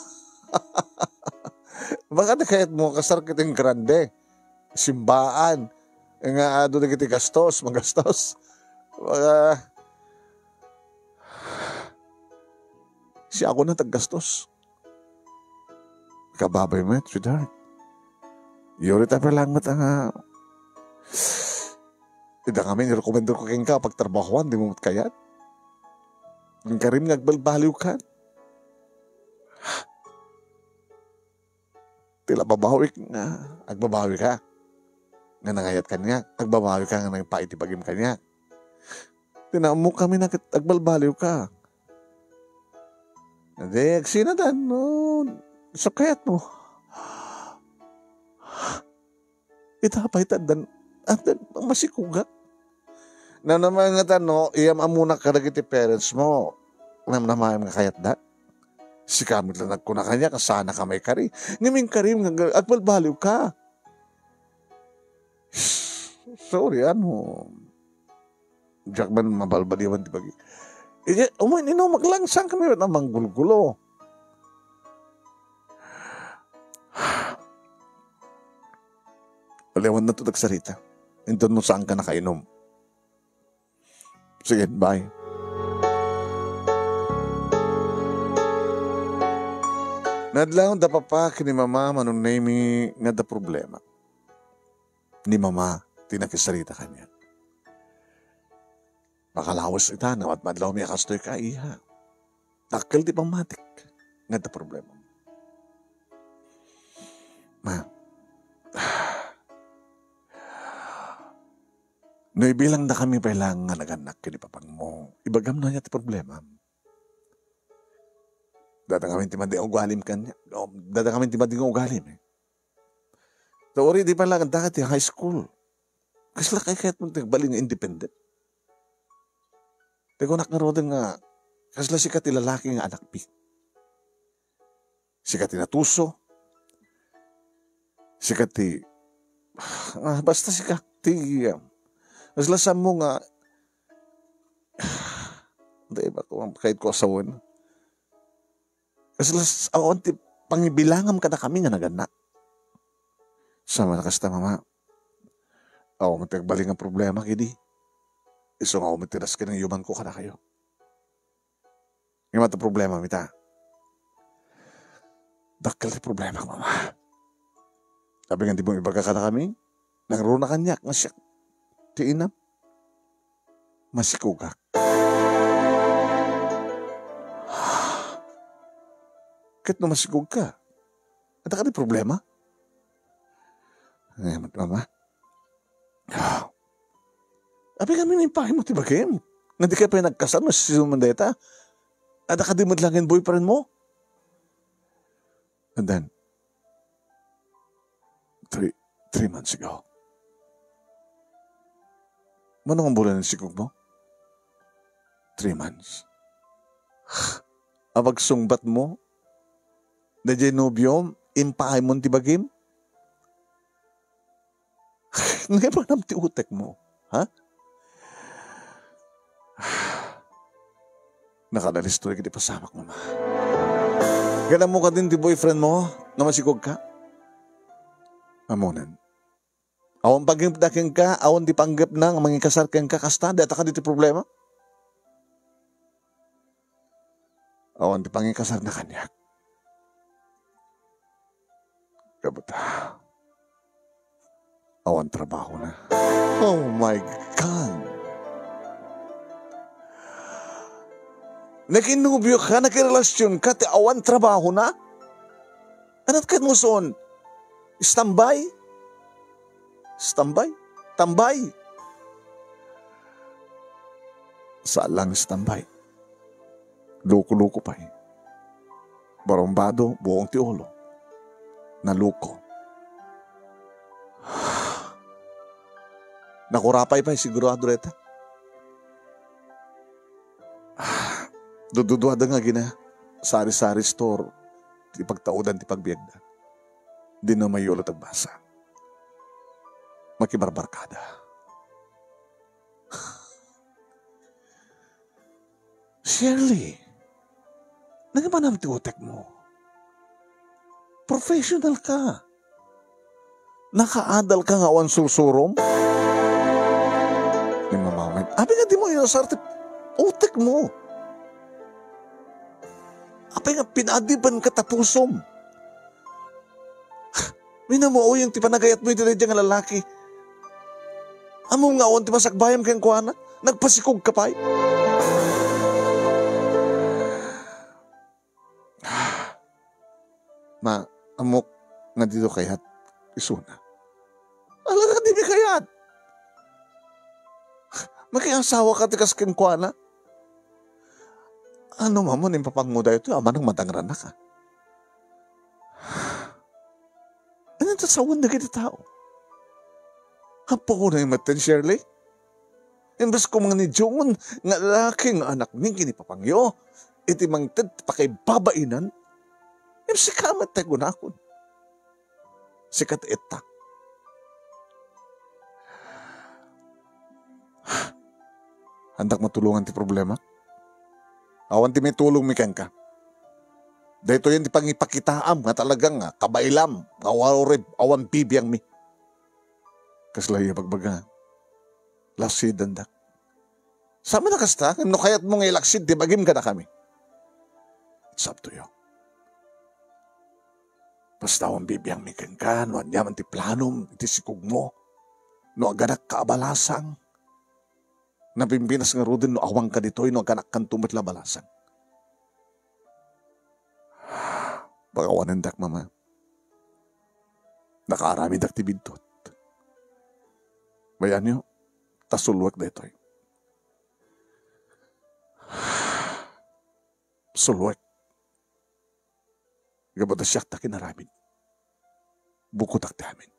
Baka di kayat mo kasar kiting grande. Simbaan. Nga adu dagiti gastos, magastos. Baka siya ako na taggastos. Kababay met, sweetheart. Yuri tayo lang met nga. Ida kami, nirekomendar ko kenka, pagtrabahoan, di mo met kayat. Ang karim nga agbalbaliw ka. Tila babawik nga, agbabawi ka. Nga nangayat kanya, agbabawi ka nga nangipait ti bagim kanya. Tinaammo kami na ket agbalbaliw ka. Adi, agsinadan, no? Sakayat mo. Ita pay ta addan, addan, masikugak. Namnama nga ta, no, iyam amuna kadagiti parents mo. Namnamaem nga kayat da. Sika met la nagkuna kaniak, saan ka maikari. Ngamin karim nga agbalbaliw ka. Sorry, ano. Diak man mabalbaliwan ti bagi. Iti, umain-inumak lang, saan kami na manggulgulo? Aliwan na to tagsarita. Inton no saan ka nakainom. Sige, bye. Nadlaw da papa ken ni mama, Manong Nemi, nga da problema. Ni mama ti nakisarita kaniak. Makalawes ita, namadmadlaw mi a kastoy ka, iha. Dakkel ti pammatik nga adda problema. Ma, no ibilangda kami pay lang nga nagannak ken ni papangmo, ibagam no ania ti problema. Dada ngamin ti madi nga ugalim kanya. O, dada ngamin ti madi nga ugalim, eh. Ta uri di pala dagiti high school. Kasla kay kayat mo ti agbalin nga independent? Ti kunak ngaruden nga, kasla sika ti lalaki nga anakmi. Sika ti natuso. Sika ti, ah, basta sika ti, um, kasla saanmo nga, Dai ba ko, kayat ko asawen. Kasla s-, awan ti pangibilangam kadakami nga nagannak. Sa malakasta, Mama, awan ti agbalin nga problema kidi. Isu nga awan ti dasken nga iyumanko kadakayo. Ngem adda problema mi ta. Dakkel ti problema, Mama. Apay nga dimo ibaga kadakami? Nangruna kaniak nga siak ti inam. Masikogak. Ket no masikogka, adda kadi problema? Ay, mat-, Mama. Apay nga impaaymo ti bagim? Nga dika pay nagkasar, no sino man dayta? Adda kadi met laeng boyfriend mo? And then, three, three months ago. Mano nga bulan ti sikog mo? Three months. Apagsungbat mo? Daydiay nobiom, impaay mon ti bagim? Nga ipanam ti utek mo, ha? Nakadalistor iti pasamak, Mama. Ganam mo kadin ti boyfriend mo nga masikog ka? Amonen. Awan panggepda kenka, awan ti panggepna nga mangikasar kenka, kasta, dayta kadi ti problema? Awan ti pangikasarna kaniak. Kabata. Awan trabaho na. Oh my God! Nakinnobio ka, nakirelasyon ka, ti awan trabaho na? Anat ket mo son? Standby? Standby? Tambay? Saan lang standby. Loko-loko pay. Barumbado, buong ti ulo. Naloko. Nakurapay pay, sigurado dayta. Dududuada nga gina, sari-sari store, ti pagtaudan ti pagbiagda. Di na mayulo tagbasa. Makibarbarkada. Shirley, nangimanam ti utek mo. Professional ka. Nakaadal ka nga awan sursurom. Ni Mama Wen, apay nga di mo inusar ti utek mo? Apay nga pinaadipan ka ta pusom? Minamuoyen ti panagayat mo iti daydiay nga lalaki. Ammom nga awan ti masakbayam kenkuana, nagpasikog ka pay. Ma, ammok nga dito kayat isuna. Ala nga di mi kayat. Makiasawa ka ti kas kenkuana. Ano mamon, impapangngo daytoy, amanang madangranak, a. Ano ta sawen dagiti tao? Apo ko na imaten, Shirley? Imbes ko mangnidiungon nga laki nga anak ni kinipapangyo, iti mangted ti pakaibabainan, imbes ka met tay kunakon. Sika ti etta. Andak matulongan ti problema. Awan ti maitulong mi kenka. Daytoyen ti pangipakitaam nga talaga nga kabailam, nga awarib, awan bibiang mi. Kasla iya bagbaga, laksidandak. Saan man a kasta, ngem no kayatmo nga ilaksid ti bagim kadakami, it's up to you. Basta awan bibiang mi kenka, no ania man ti planom iti sikog mo. No aganakka a balasang, napimpinas ngaruden no awanka ditoy, no aganakkanto met la a balasang. Pakawanendak, Mama. Nakaaramidak ti biddut. Bayanyo, ta sulwek daytoy. Sulwek. Gapu ta siak ti kinaramid. Bukodak ti amin.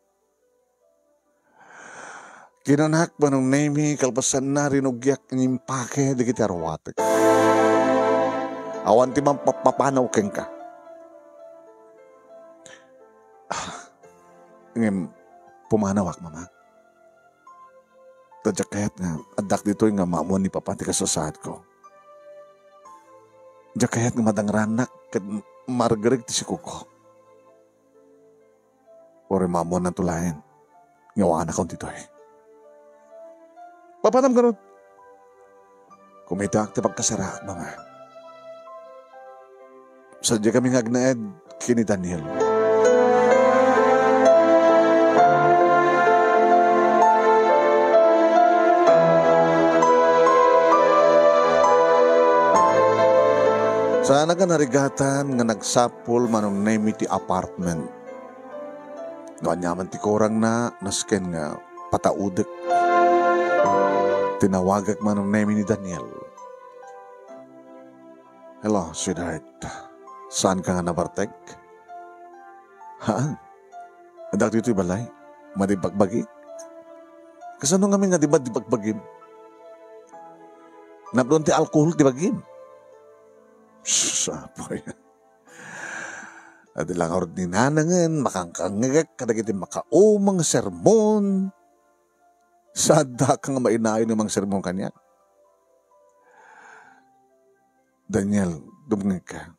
Kinanak, Manong Nemy, kalpasanna, rinugiak nga impake dagiti arwatek. Awan ti mampapapanaw kenka. Ah, ngem pumanawak, Mama. Ta diak kayat nga addak ditoy nga maammuan ni Papa ti kasasaadko. Diak kayat nga madangranak ket margreg ti sikuko. Uray maammoannanto laeng nga awanakon ditoy. Papanam garud? Kumitaak ti pagkasaraak, Mama. Sadiakami nga agnaed ken ni Daniel. Saanak a narigatan nga nagsapul Manong Nemy ti apartment. No aniaman ti kurangna, nasken nga pataudek. Tinawagak Manong Nemy ni Daniel. "Hello, sweetheart. Saanka nga nabartek?" "Haan. Addak ditoy balay. Madi bagbagi." "Kasano ngamin nga di madi bagbagim? Napnon ti alkohol ti bagim." Sus, apoy. Adi la ngarud ni Nanangen, makangkangngegek kadagiti makaumang sermon. Saanka nga mainayon nga mangsermon kaniak. Daniel, dumngegka.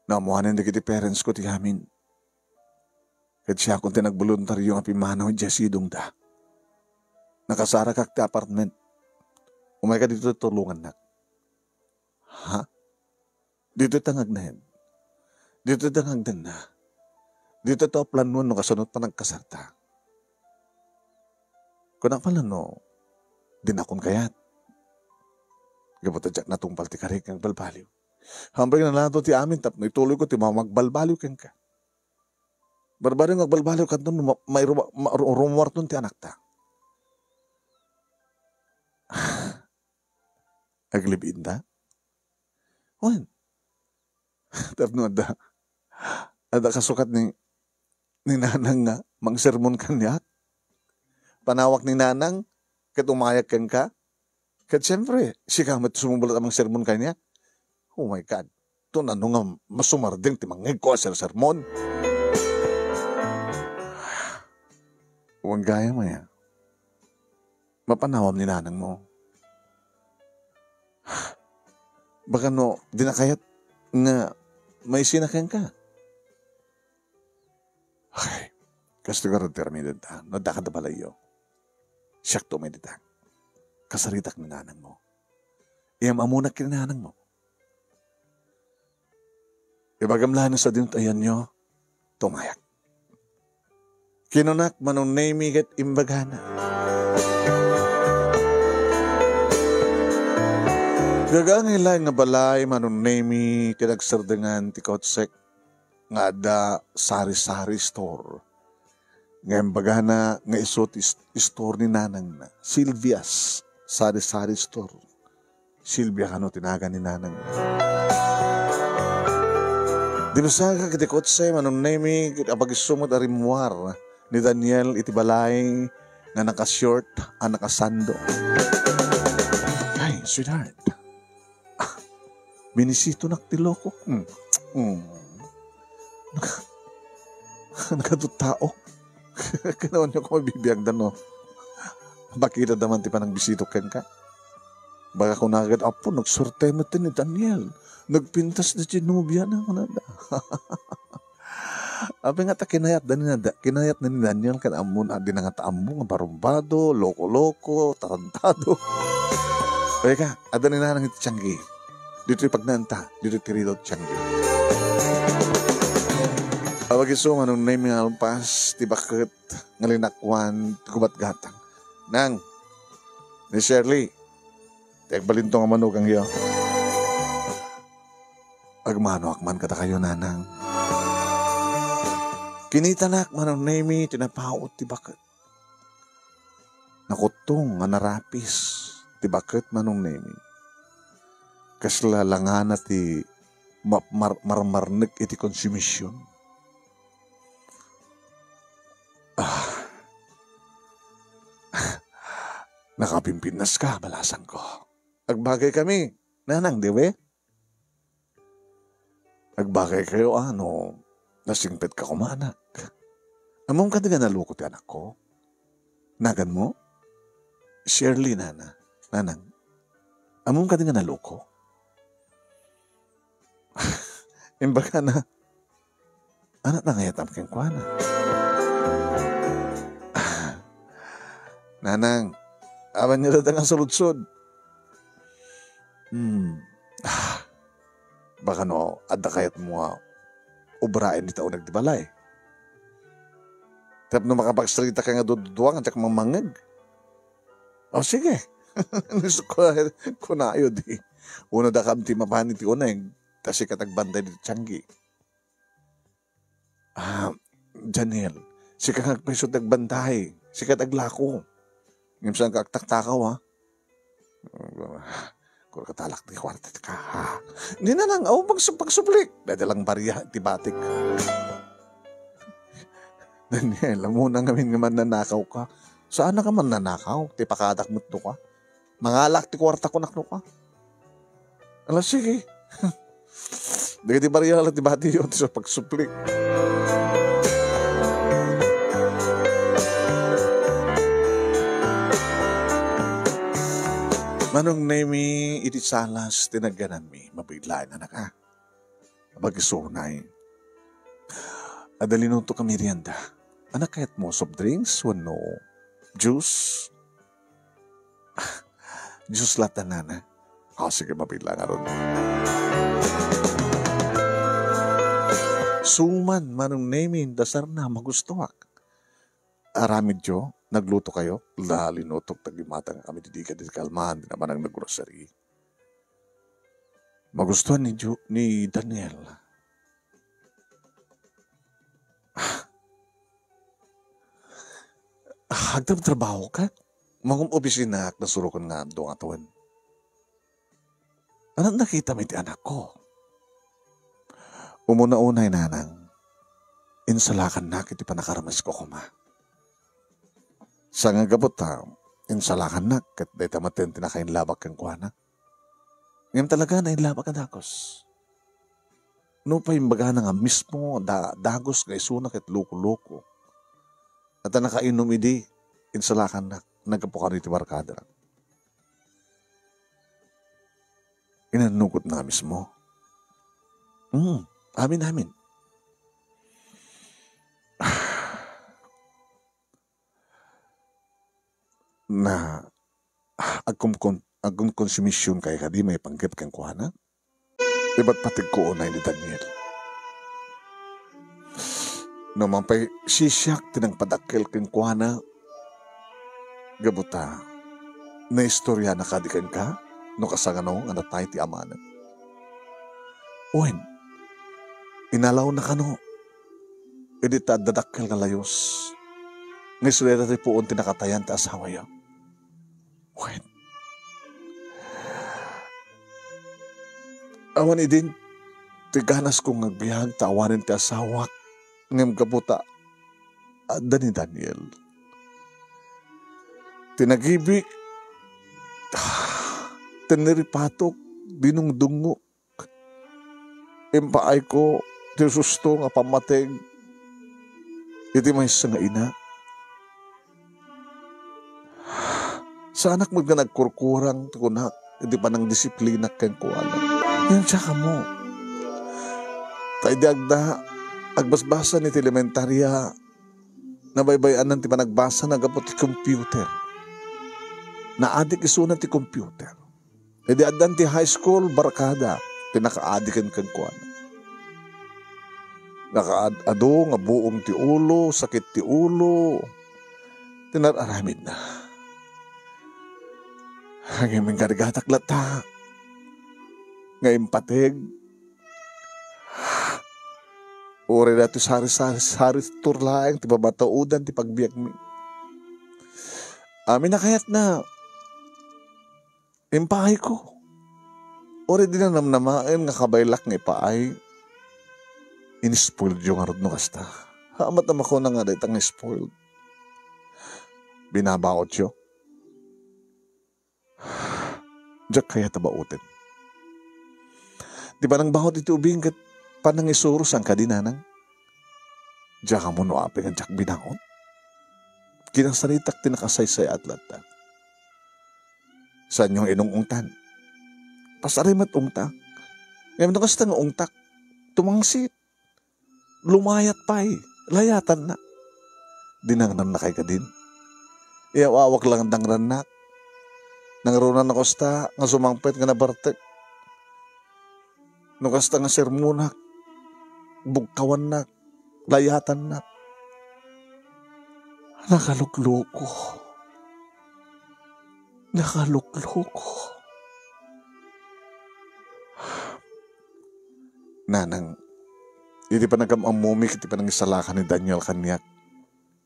Naammoanen dagiti parents ko ti amin. Ket siakon ti nagboluntario nga pimmanaw idiay sidongda. Nakasarakak ti apartment. Umayka ditoy tulongannak. Ha? Ditoy ta nga agnaed. Ditoy ta nga agdanna. Ditoy ta planoen no kasano ti panagkasarta. Kunak pala no, dinakon kayat. Gapu ta diak natungpal ti karik nga agbalbaliw. Hampay nga nalato ti amin tapno ituloyko ti mamagbalbaliw kenka. Barbariw nga agbalbaliw kanton ma-, mairu-, ma-, ru-, rumuarton ti anakta. Aglibinta? Wen. Tapno adda, adda kasukat ni, ni Nanang nga mangsermon kaniak. Panawak ni Nanang, ket umayak kenka. Ket siempre, sika met sumublet a mangsermon kaniak. Oh my God. Ito na no nga masumardeng ti mangngegko a sersermon. Wen gayam aya. Mapanawam ni Nanang mo. Baka no, di na kayat nga maisina kenka. Okay. Kastoy garud ti aramidenta. No, adda kada balayyo. Siak to umay dita. Kasaritak ni Nanang mo. Iyam-amunak ken ni Nanang mo. Ibagam laeng no sadino ti ayanyo, tumayak. Kinunak Manong Nemy ket imbagana. Gagangay laeng nga balay Manong Nemy ket agserdengan ti kotsek nga adda sari-sari store. Nga imbagana nga isu ti is-, store ni nanangna, Silvia's Sari-Sari Store. Silvia kano ti nagan ni nanangna. Dimsagak iti kotse, Manong Nemy, ket apag-isu met a rimmuar ni Daniel iti balay nga naka-short a nakasando. Ay, sweetheart. Ah, binisitonak ti lokok. Hmm. Hmm. Naka-, nakaduttao. Kanayon ko mabibiagdan, no? Bakit da man ti panangbisito kenka? Baka kunagad, "Apo, nagsorte met ni Daniel. Nagpintas da ti nobia na," kunada. Apay nga ta kinayat da ni nada, kinayat na ni Daniel ken ammo na di na nga ta ammo nga barumbado, loko-loko, tarantado. Oy ka, adda ni nanang iti tianggi. Ditoy pagnaenta, ditoy ti ridaw ti tianggi. Apag-isu, Manong Nemy, nga alpas ti baket nga linakuan ti gubatgatang. Nang, ni Shirley, ti agbalinto nga manugangyo. Agmanoak man kadakayo, nanang. Kinitanak, Manong Nemy, ti napaut ti baket. Nakuttong nga narapis ti baket, Manong Nemy. Kasla langana ti ma-, mar-, marmarnek iti konsumision. Ah. Nakapimpinnaska, balasangko. Agbagay kami, nanang, di we? Agbagay kayo, a, no nasingpet ka koma, anak. Ammom kadi nga naloko ti anakko? Nagan mo? Shirley, nana. Nanang, ammom kadi nga naloko? Imbagana, "Ania ti nangayatam kenkuana?" "Nanang, awan nga dada nga saludsod." "Hmm. Ah, baka no, adda kayatmo nga obraen dita uneg ti balay. Tapno makapagsarita ka nga dudua nga diak mangmangngeg." "O, sige." Nus-, kunayo di. "Unodakam ti mapan iti uneg, ta sika ti agbantay ditoy tianggi." "Ah, Daniel, sika nga agpayso ti agbantay, sika ti aglako. Ngem saanka agtaktakaw, ha? Kurka talak ti kuarta ka, ha?" "Di, nanang, awan pagsu-, pagsublik. Dada lang baria ti batik." "Daniel, ammona ngamin nga mannanakaw ka. Saan ka mannanakaw? Ti pakadak met no ka. Mangalak ti kuarta ko, nak, no ka." "Ala, sige." Dagiti baria la ti batiyo, ti sa pagsublik. Manong Nemi, iti salas ti naggananmi, mabiit laeng, anak, a. Abagisunay. Adda linutok a merienda. Ania kayatmo, soft drinks wenno juice?" "Juice latta, nana." "Ah, sige, mabiit laeng ngarud." Suman, Manong Nemi, dasarna, magustoak. Aramidyo, nagluto kayo? La, linutok, tagimata nga kami didi kadagiti kalman, di naman ang naggrocery. Magustuhan ni Ju-, ni Daniel. Ah, agtratrabaho ka? Mangum-opisina ak, nasurokan nga adu nga tawen. Ania ti nakitam iti anakko? Umuna-unay, nanang, insalakannak iti panakaramasko koma. Saan nga gapu ta insalakannak ket dayta met ti nakainlabak kenkuana. Ngem talaga, nainlabak a dagus. Nupay imbagana nga mismo da-, dagus nga isuna ket loko-loko. Ata nakainum idi, insalakannak, naggapu kano iti barkada. Inannukotna nga mismo. Mm, amin, amin. Na, agkumkum-, agkumkonsumision kay kadi maipanggep kenkuana? Ibatbategko unay ni Daniel. No man pay siak ti nangpadakkel kenkuana, gapu ta naistoriana kadi kenka no kasano nga natay ti amana. Wen, inalawna kano idi ta adda dakkel nga layus nga istorya ti puon ti nakatayan ti asawaya. Wen, awan idin ti ganasko nga agbiag ta awanen ti asawak, ngem gapu ta adda ni Daniel. Ti nagibik, ti naripatok, dinungdungngok. Impaayko ti susto nga pammateg iti maysa nga ina. Saanak met nga nagkurkurang ti kunak iti panangdisiplinak kenkuana. Ngem diak ammo. Ta idi agda, agbasbasan iti elementaria, nabaybay-anan ti panagbasana gapu ti computer. Naadik isuna ti computer. Idi addan ti high school, barkada ti nakaadiken kenkuana. Nakaad-adu nga buong ti ulo, sakit ti ulo, ti nar-aramidna. Ngem inkargatak latta nga impateg. Uray daytoy sari-sari, sari tour laeng ti pamataodan ti pagbiagmi. Amin a kayatna, impaayko. Uray di namnamaen nga kabaelak nga ipaay, in-spoiled yo ngarud no kasta. Hamat a makuna nga dayta nga spoiled. Binabaotyo. Diak kayat a baoten. Ti panangbaot iti ubing ket panangisuro, saan kadi, nanang? Diak ammo no apay nga diak binaot. Kinasaritak ti nakasaysay-at latta. Saanyo nga inung-ungtan? Pasari met ungtak. Ngem no kasta nga ungtak, tumangsit. Lumayat pay, layatanna. Di nangrannak ay kadin. Iyaw-awak lang dangrannak. Nangruna no kasta nga sumangpet nga nabartek. No kasta nga sermonak, bugkawannak, layatannak. Nakalukloko. Nakalukloko. Nanang, iti panagam-ammomi iti panangisalakan ni Daniel kaniak,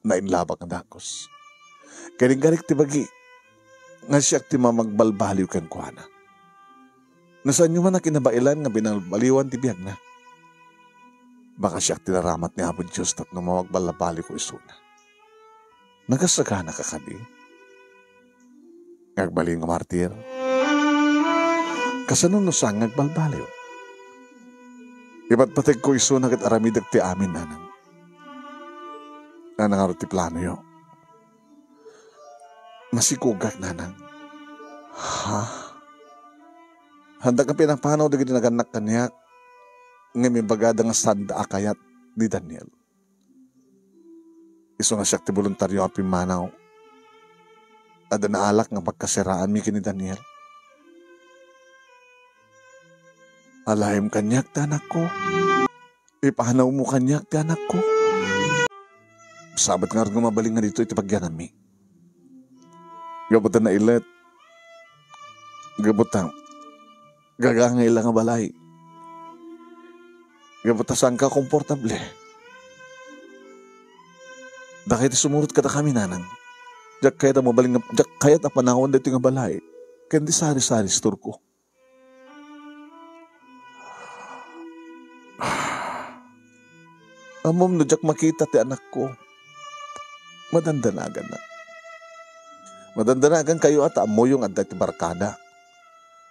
nainlabak nga dagus. Kanigarik ti bagi, nga siak ti mamagbalbaliw kenkuana. No saanyo man a kinabailan nga binalbaliwan ti biagna, baka siak ti naramat ni Apo Dios tapno mamagbalbaliwko isuna. Nagasagana ka kadi? Nga agbalin nga martir? Kasano no saan nga agbalbaliw? Ipatpategko isuna ket aramidek ti amin, nanang. Nanang, aro ti planoyo? Masikogak, nanang. Ha? Haandak a pinapanaw dagiti nagannak kaniak, ngem imbagada nga saanda a kayat ni Daniel. Isu nga siak ti boluntario a pimmanaw. Adda naalak nga pagkaseraanmi ken ni Daniel. Alaem kaniak ti anakko. Ipanawmo kaniak ti anakko. Sabet ngarud nga mabalin nga ditoy ti pagyanammi. Gapu ta nailet. Gapu ta gagangay la nga balay. Gapu ta saanka komportable. Dagiti sumurot kadakami, nanang. Diak kayat a mabalin nga, diak kayat a panawan daytoy nga balay. Ken di sari-sari istorko. Ammom no diak makita ti anakko, madandanaganna. Madandanagankayo a ta ammoyo nga adda ti barkada.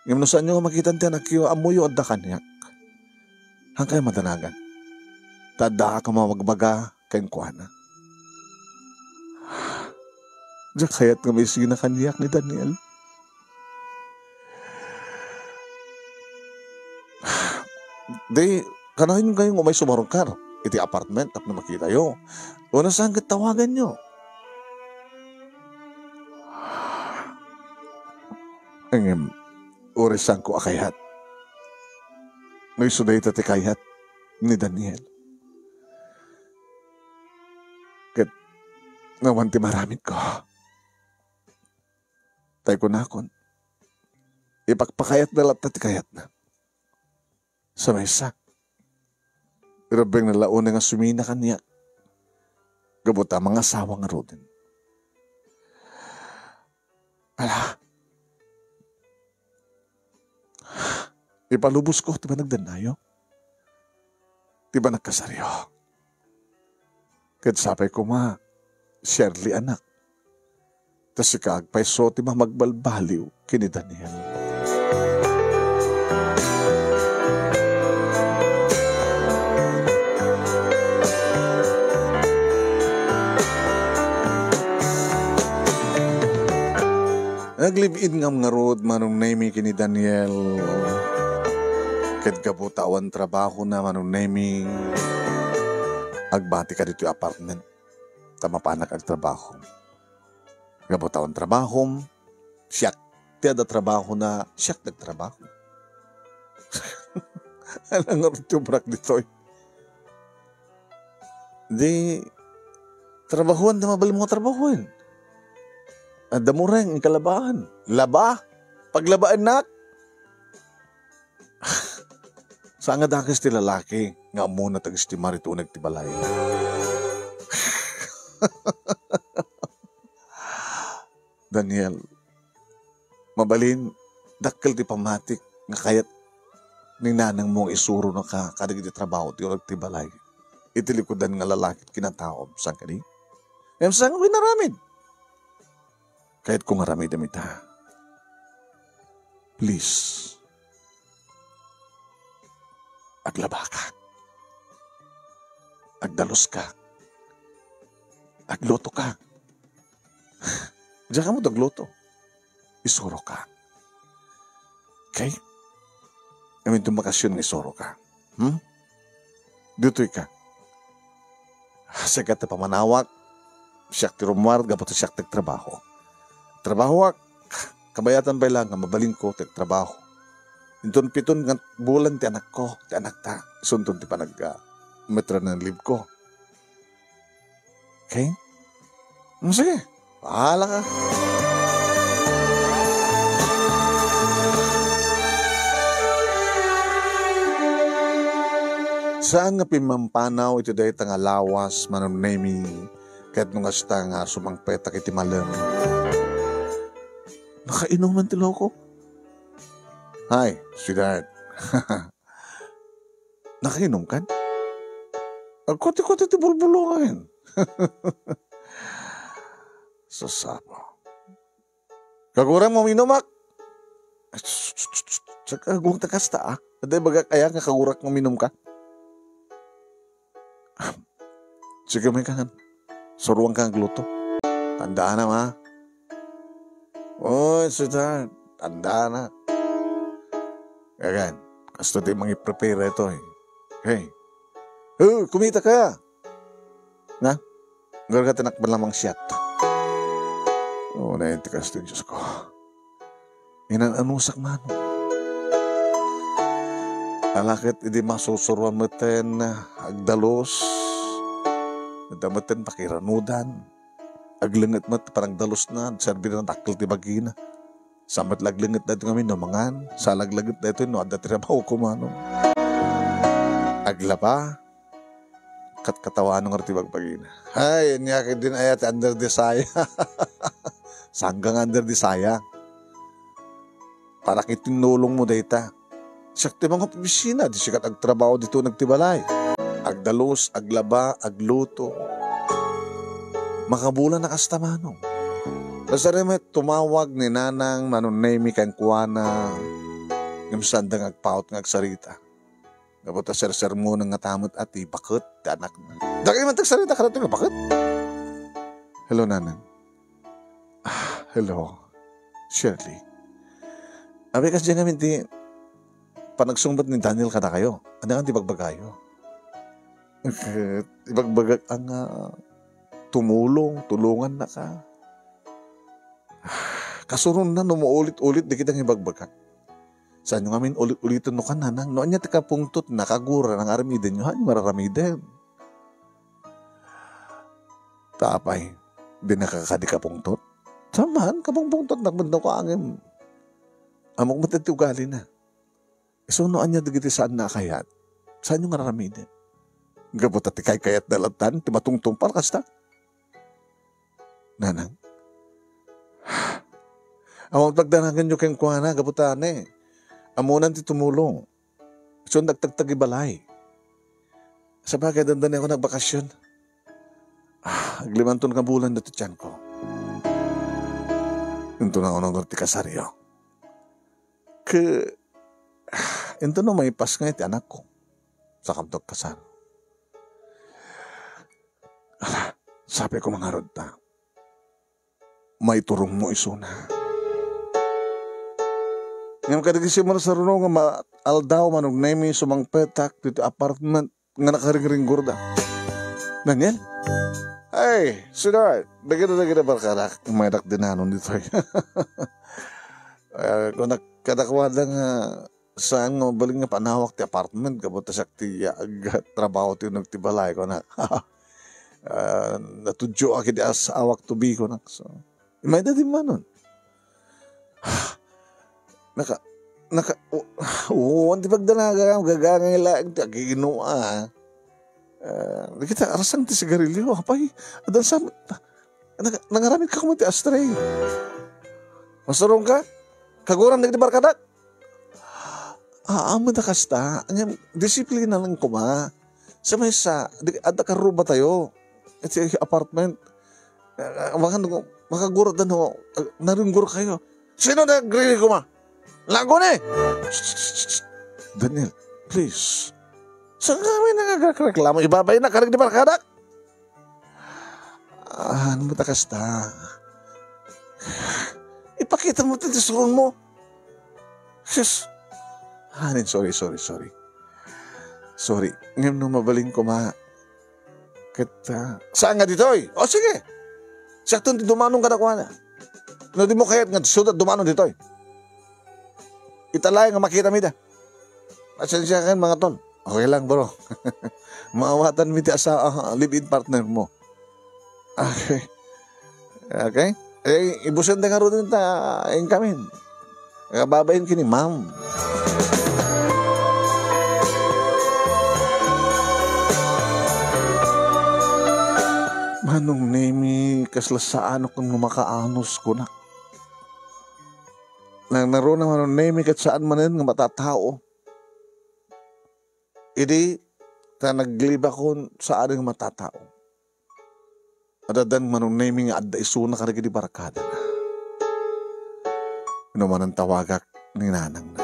Ngem no saanyo nga makita ti anakyo, ammoyo adda kaniak. Haankayo madanagan. Ta addaak a mabagbaga kenkuana. Diak kayat nga maisina kaniak ni Daniel. Di, kanayon kayo nga umay sumarungkar iti apartment tapno makitayo. Uno saan ket tawaganyo. Ngem, uray saanko a kayat. No isu dayta ti kayat ni Daniel. Ket nawan ti maramidko. Tay kunakon, ipakpakayatna latta ti kayatna. Sa maysa, irubbengna la unay nga sumina kaniak. Gapu ta mangasawa ngaruden. Ala, ipalubosko ti panagdannayo, ti panagkasaryo. Ket sapay koma, Shirley, anak, ta sika agpayso ti mamagbalbaliw ken ni Daniel. Nag-live-in ngam ngarud, Manong Nemy, ken ni Daniel. Ket gapu ta awan trabahona, Manong Nemy, agbati ka ditoy apartment. Ta mapanak agtrabaho. Gapu ta awan trabahom, siak ti adda trabahona, siak nagtrabaho. Ala ngarud ti ubrak ditoy? Di, trabahoan ti mabalinmo a trabahoen. Adda mureng, inka labaan. Laba? Paglabaennak? Saan nga dakes ti lalaki nga ammona ti agestimar iti uneg ti balayna? Daniel, mabalin, dakkel ti pammatik nga kayat ni nanangmo nga isuronaka kadagiti trabaho ti uneg ti balay iti likudan nga lalaki ket kinataom, saan kadi? Ngem saan nga inaramid? Kayatko nga aramidem ita. Please. Aglabaka. Agdaluska. Aglutoka. Diak ammo ti agluto. Isuroka. Okay? Amin ti bakasyon nga isuroka. Hmm? Ditoy ka. Sika ti pamanawak, siak ti rummuar gapu ta siak ti agtrabaho. Trabahoak, kabayatan pay laeng nga mabalinko ti agtrabaho. Inton piton nga bulan ti anakko, ti anakta, isunton ti panag, ah, maternity leave ko. Okay? Mm, sige. Bahala ka. Saan nga pimmampanaw iti dayta nga lawas, Manong Nemy, ket no kasta nga sumangpetak iti malem? Nakainom man ti loko. Hi, sweetheart. Nakainom kan? Agkuti-kuti ti bulbulongen. Sasapa. Kaguram mo minumak? Saka aguang ta kasta, ah. Adi bagak aya nga kagurak mo minum ka? Sige, may kangan. Suruan ka agluto. Tandaan na, ma. Oy, sweetheart. Tandaan na. Kagan, kasto ti mangiprepare ito, eh. Hey. Oh, kumita ka. Na? Garga ti nakbalamang siat. Oh, na ti kasto, Diyos ko. Inan-anusak man. Alaket idi masusuruan meten, agdalus. Adda meten pakiranudan. Aglenget met panagdalusna, serbi na dakkel ti bagina. Sa met la aglenget daytoy nga minum, mangan, sa la aglenget daytoy no adda ti trabaho kumano. Aglaba, katkatawano nga ti bagbagina. Ay, ania ketdin aya ti under the saya. Sangga nga under the saya. Para kitinnulong mo dayta. Siak ti mangopisina, di sikat agtrabaho ditoy nagtibalay. Agdalus, aglaba, agluto. Makabulan na kasta, manong. Kasari met tumawag ni Nanang Manong Nemy kenkuana. Ngem sanda nga agpaut nga agsarita. Gapu ta sersermonen nga ta met a ti baket ti anakna. Dagay man ti agsarita kadagitoy nga baket. Hello, Nanang. Ah, hello, Shirley. Abi, kasdiay ngamin ti panagsungbat ni Daniel kadakayo. Ania kan ti bagbagayo? Ket ibagbagak a nga tumulong, tulongannaka. Kasuronna no maulit-ulit dagiti nga ibagbagak. Saanyo ngamin ulit-uliten no kan, Nanang, no ania ti kapungtotna, kagurana nga aramidenyo, haanyo nga ar-aramiden. Ta apay, dinaka kadi kapungtot? Saan man, kapungpungtotnak met no kua ngem ammok met ti ugalina. Isu no ania dagiti saanna a kayat, saanyo nga ar-aramiden. Gapu ta ti kaykayatna lattan ti matungtungpal kasta. Nanang, awan pagdanaganyo kenkuana gapu ta ne, ammonan ti tumulong. Isu nga agtagtag ibalay. Sabagay, dandani ako nagbakasyon. Ah, aglimanton nga bulan daytoy tianko. Inton naunor ti kasaryo. Ke, inton no maipasngay ti anakko, sakamto agkasar. Ala, sapay ko mangarud ta. Maiturongmo isuna. Ngem kadagiti marsaruno nga ma-, aldaw, Manong Nemy, sumangpetak ditoy apartment nga nakaringringgur da. Daniel? Ay, sweetheart, dagita, dagita barkadak, umaydak dinanon ditoy. Eh, kunak kadakuada nga saan nga mabalin nga panawak ti apartment, gapu ta siak ti agtrabaho ti uneg ti balay, kunak. Ah, natudyoak idi as-, awak to be, kunak. So, imayda dimmanon. Naka-, naka-, u-, uwan ti pagdanagan, gagangay laeng ti agino, ah. Ah, dagita, arasang ti sigarilyo, apay, adda sa-, nag-, nangaramid ka koma ti ashtray. Masurong ka? Kaguram dagiti barkadak? Ah, ammon a kasta, ngem disiplina lang koma. Sa maysa, di, adda karruba tayo. Iti apartment. Ah, awan ko, makagurot da no, ah, narunggur kayo. Sino nagririg koma? Lago ni! Daniel, please. Saan kami nagagreklamo? Ibabay na, karig di barkadak? Ah, ano mo ta kasta? Ipakita mo ti suron mo. Sus. Hanin, sorry, sorry, sorry. Sorry. Ngem no mabalin koma, ket, ah, saan nga ditoy? O, sige. Siakton ti dumanon kadakuada. No, di mo kayat nga isu ti dumanon ditoy. Ita laeng nga makitami da. Pasensiakan, mga tol. Okay lang, bro. Maawatan mi ti asa-, ah, live-in partner mo. Okay. Okay? Eh, ibusen da ngaruden ta inkamin. Kababain ken ni ma'am. Manong Nemi, kasla saan a kun makaanos kunak. Nang naruna Manong Nemi ket saan manen nga matatao. Idi ta naglibakon, saan nga matatao. Addan Manong Nemi nga adda isuna kadagiti barkadana. No manen tawagak ni nanangna.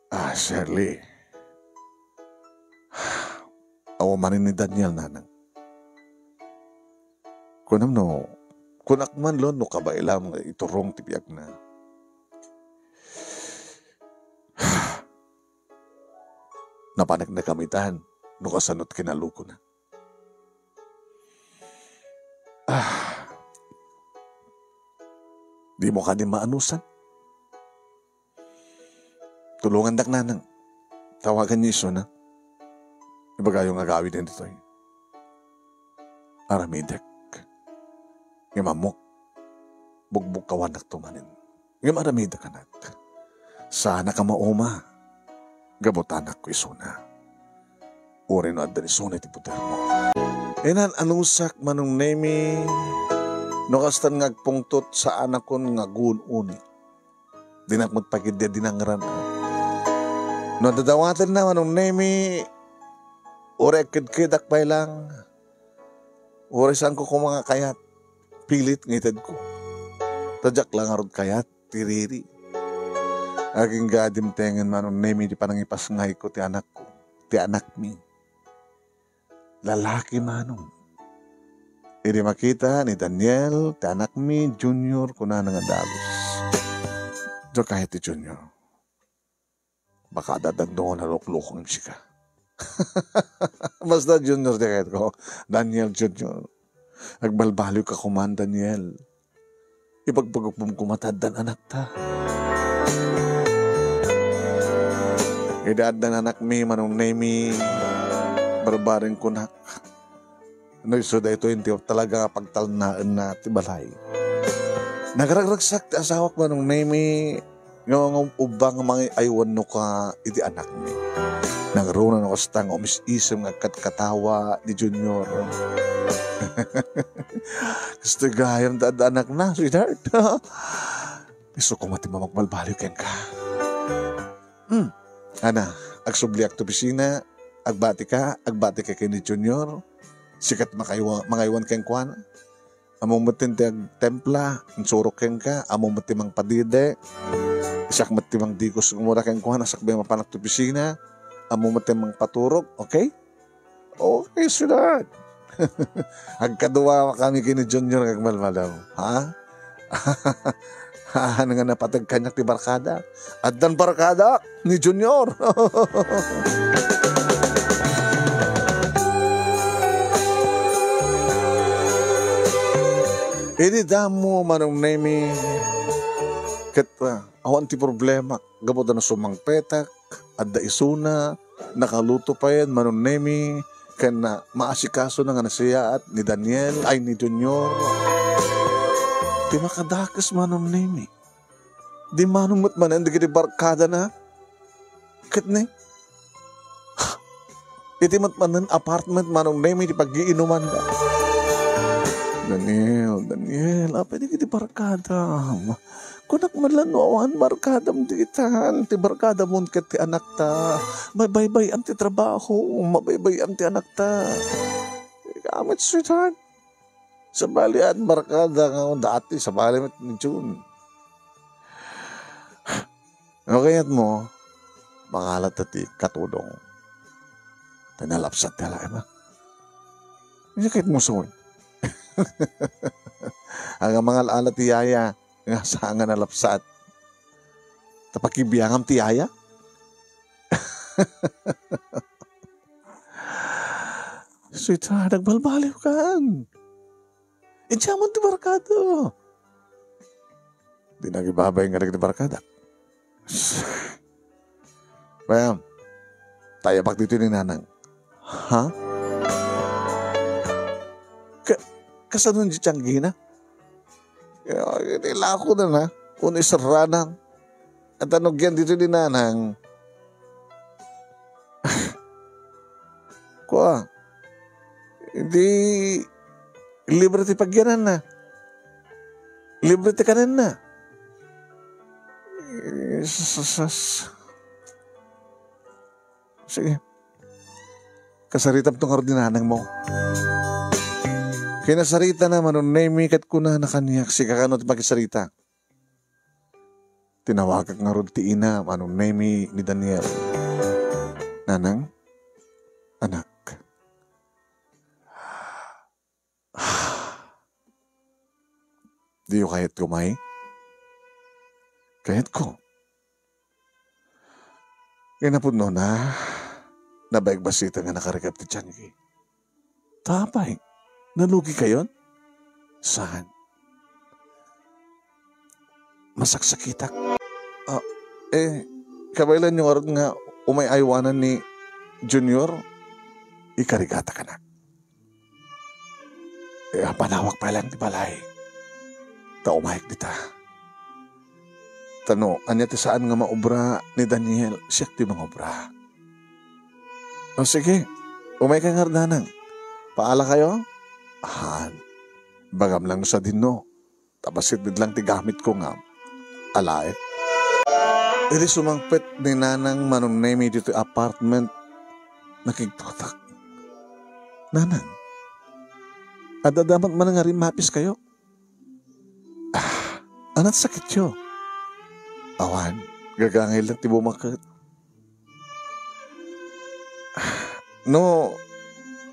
Ah, Shirley. Awan manen ni Daniel, nanang. Kunam no, kunak man, Lon, no kabaelam nga iturong ti biagna. Napaneknek a mitan no kasano ti kinalukona. Ah, di mo kadi maanusan? Tulongandak, nanang. Tawagan niyo isuna. Ibagayo nga agawid ditoy. Aramidek. Ngem ammok, bugbugkawannak to manen. Ngem aramidek, anak. Saanak a mauma. Gapu ta anakko isuna. Uray no adda isuna iti podermo. Inan-anusak, Manong Nemi, no kastan nga agpungtot, saanakon nga agun-uni. Dinak met pagiddi a dinangran. No dadawatenna, Manong Nemi, uray agkedkedak pay lang, uray saanko koma nga kayat, pilit nga itedko. Ta diak la ngarud kayat ti riri. Agingga dimtengen, Manong Nemi, ti panangipasngayko ti anakko, ti anakmi. Lalaki, Manong. Idi makita ni Daniel ti anakmi, Junior, kunana nga dagus, "Diak kayat ti Junior. Baka adda adu nga naluklukong sika." Basta Junior ti kayatko. Daniel Junior. Agbalbaliwka koman, Daniel. Ibagbagak koma ta addan anakta. Idi addan anakmi, Manong Nemi, barbareng kunak. No isu daytoy ti talaga nga pagtalnaenna ti balay. Nagragragsak ti asawak, Manong Nemi, nga, nga ubba nga mangiaywannoka iti anakmi. Nangruna no kasta nga umis-isem nga agkatkatawa ni Junior. Kastoy gayam ta adda anakna, sweetheart. Isu koma ti mangbalbaliw kenka. Hmm. Ana, agsubliak ti opisina, agbatika, agbatika ken ni Junior. Sika ti makaiwa-, mangaywan kenkuana. Ammom met ti agtempla, insurok kenka, ammom met ti mangpadede. Siak met ti mangdigos gumura kenkuana, sakbay mapanak ti opisina. Ammom met ti mangpaturog, okay? Okay, sweetheart. Agkadua kami ken ni Junior nga agmalmadaw, ha? Haan nga napateg kaniak ti barkada. Addan barkada ni Junior. Idi damo, Manong Nemi, ket, ah, awan ti problema. Gapu ta no sumangpetak, adda isuna, nakaluto payen, Manong Nemi, ken na, maasikasona nga nasayaat ni Daniel, ay, ni Junior. Ti makadakes, Manong Nemi. Di manong met manen dagiti barkadana. Ket ni, iti met manen apartment, Manong Nemi, ti paggiinumanda. Daniel, Daniel, apay dagiti barkadam? Kunak man la no awan barkadam ditan. Ti barkadamon ket ti anakta. Mabaybay-am ti trabaho, mabaybay-am ti anakta. Ikaw met, sweetheart. Sabali, at barkada nga dati, sabali met ni Jun. No kayatmo, mangalat ti katudong. Tay nalapsat ti alaem, a. Ania kayatmo, Soy? Aga mangal-ala ti yaya, nga saan nga nalapsat. Ta pakibiangam ti yaya? Sweetheart, nagbalbaliw kan. Idiamon ti barkada. Di nagibabay nga dagiti barkada. Ma'am, tayabak dito ni Nanang. Ha? Ka-, kasano di tiyanggina? Iti lako na na, uni serranan. At ano gyan dito ni Nanang? Kua, di libre ti pagyananna. Libre ti kanenna. Eh, sus, sus, sus. Sige. Kasaritam to ngarud ni nanangmo. Kinasarita na Manong Nemi ket kunana kaniak, sika kano ti makisarita. Tinawagak ngarud ti ina Manong Nemi ni Daniel. Nanang, anak. Diyo kayat kumay? Kayat ko. Kinapudno na, nabagbasiten nga nakarikap ti tiyanki. Tapay, nalugi kayon? Saan? Masaksakitak. Ah, eh, kabaelanyo ngarud nga umay-aywanan ni Junior? Ikarigatak, anak. Eh, apanawak pay lang ti balay. Ta umayek dita. Ta no, ania ti saan nga maubra ni Daniel, siak ti mangubra. O sige, umayka ngarud, nanang. Paala kayo? Han, bagam lang no sadinno. Ta bassit lang ti gamitko nga alaek. Idi sumangpet ni Nanang Manong Nemi ditoy apartment, nakigtotak. Nanang, adda damat man nga rimmapiskayo? Ah, anat sakityo? Awan, gagangay lang ti bumaket. No,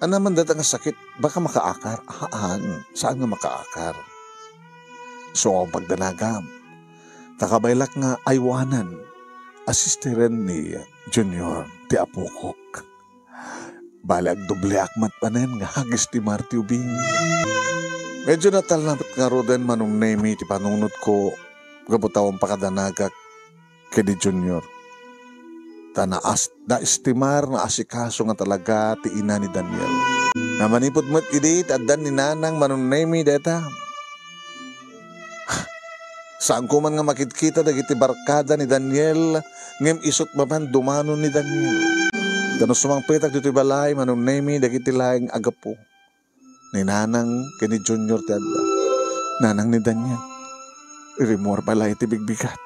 ania man dayta nga sakit, baka makaakar? Haan, saan nga makaakar. So, pagdanagam, ta kabaelak nga aywanan a sisteren ni Junior ti apokok. Bale, agdubleak met manen nga agestimar ti ubing. Medyo natalnaet ngaruden Manong Nemi ti panunotko, gapu ta umpakadanagak ken ni Junior. Ta naas-, naestimar, naasikaso nga talaga ti ina ni Daniel. Nga manipud met idi ti addan ni Nanang Manong Nemi dayta. Saanko man nga makitkita dagiti barkada ni Daniel, ngem isut' mapan dumano ni Daniel. Ta no sumangpetak ditoy balay, Manong Nemi, dagiti laeng a gapu. Ni Nanang ken ni Junior ti adda. Nanang ni Daniel, rimmuar pay laeng ti bigbigat.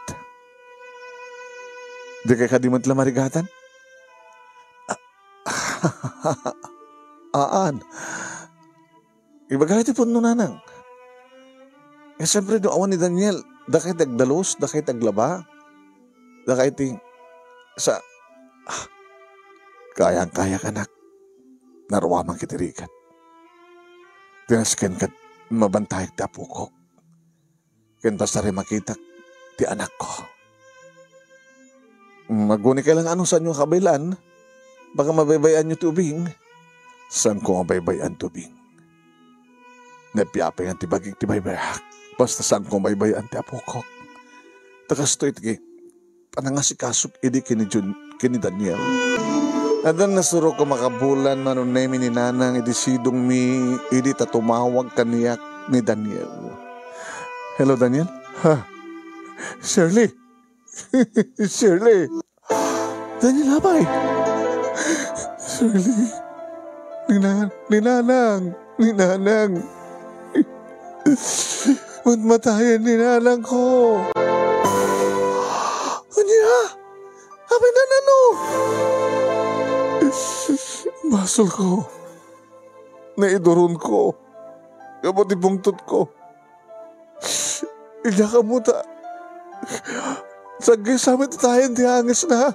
Dikay kadi met la marigatan? Haan. Ibagay ti pudno, Nanang. Eh, siyempre, no awan ni Daniel, dakay ti agdalus, dakay ti aglaba, dakay ti sa-, ah, kayang-kayak, anak. Naruaman ket ti rigat. Ti nasken ket mabantayek ti apokok. Ken basta rimakitak ti anakko. Mm, aguni kay lang ano, saanyo kabaelan? Baka mabaybay-anyo ti ubing. Saanko nga baybay-an ti ubing? Napiapay nga ti bagik ti baybayak. Basta saanko nga baybay-an ti apokok. Ta kastoy ti panangasikasok idi ken ni Jun-, ken ni Daniel. Addan nasurok a makabulan Manong Nemi ni Nanang idi sidongmi idi ta tumawag kaniak ni Daniel. Hello, Daniel? Ha? Shirley? Shirley? Daniel, apay? Shirley? Ni Nan-, ni Nanang. Ni Nanang. Matmatayen ni Nanang ko. Ania? Apay, Nanang, no? Basol ko. Naiduron ko. Gapu ti pungtot ko. Idiak ammo ta sagsagsamet tayen ti angesna.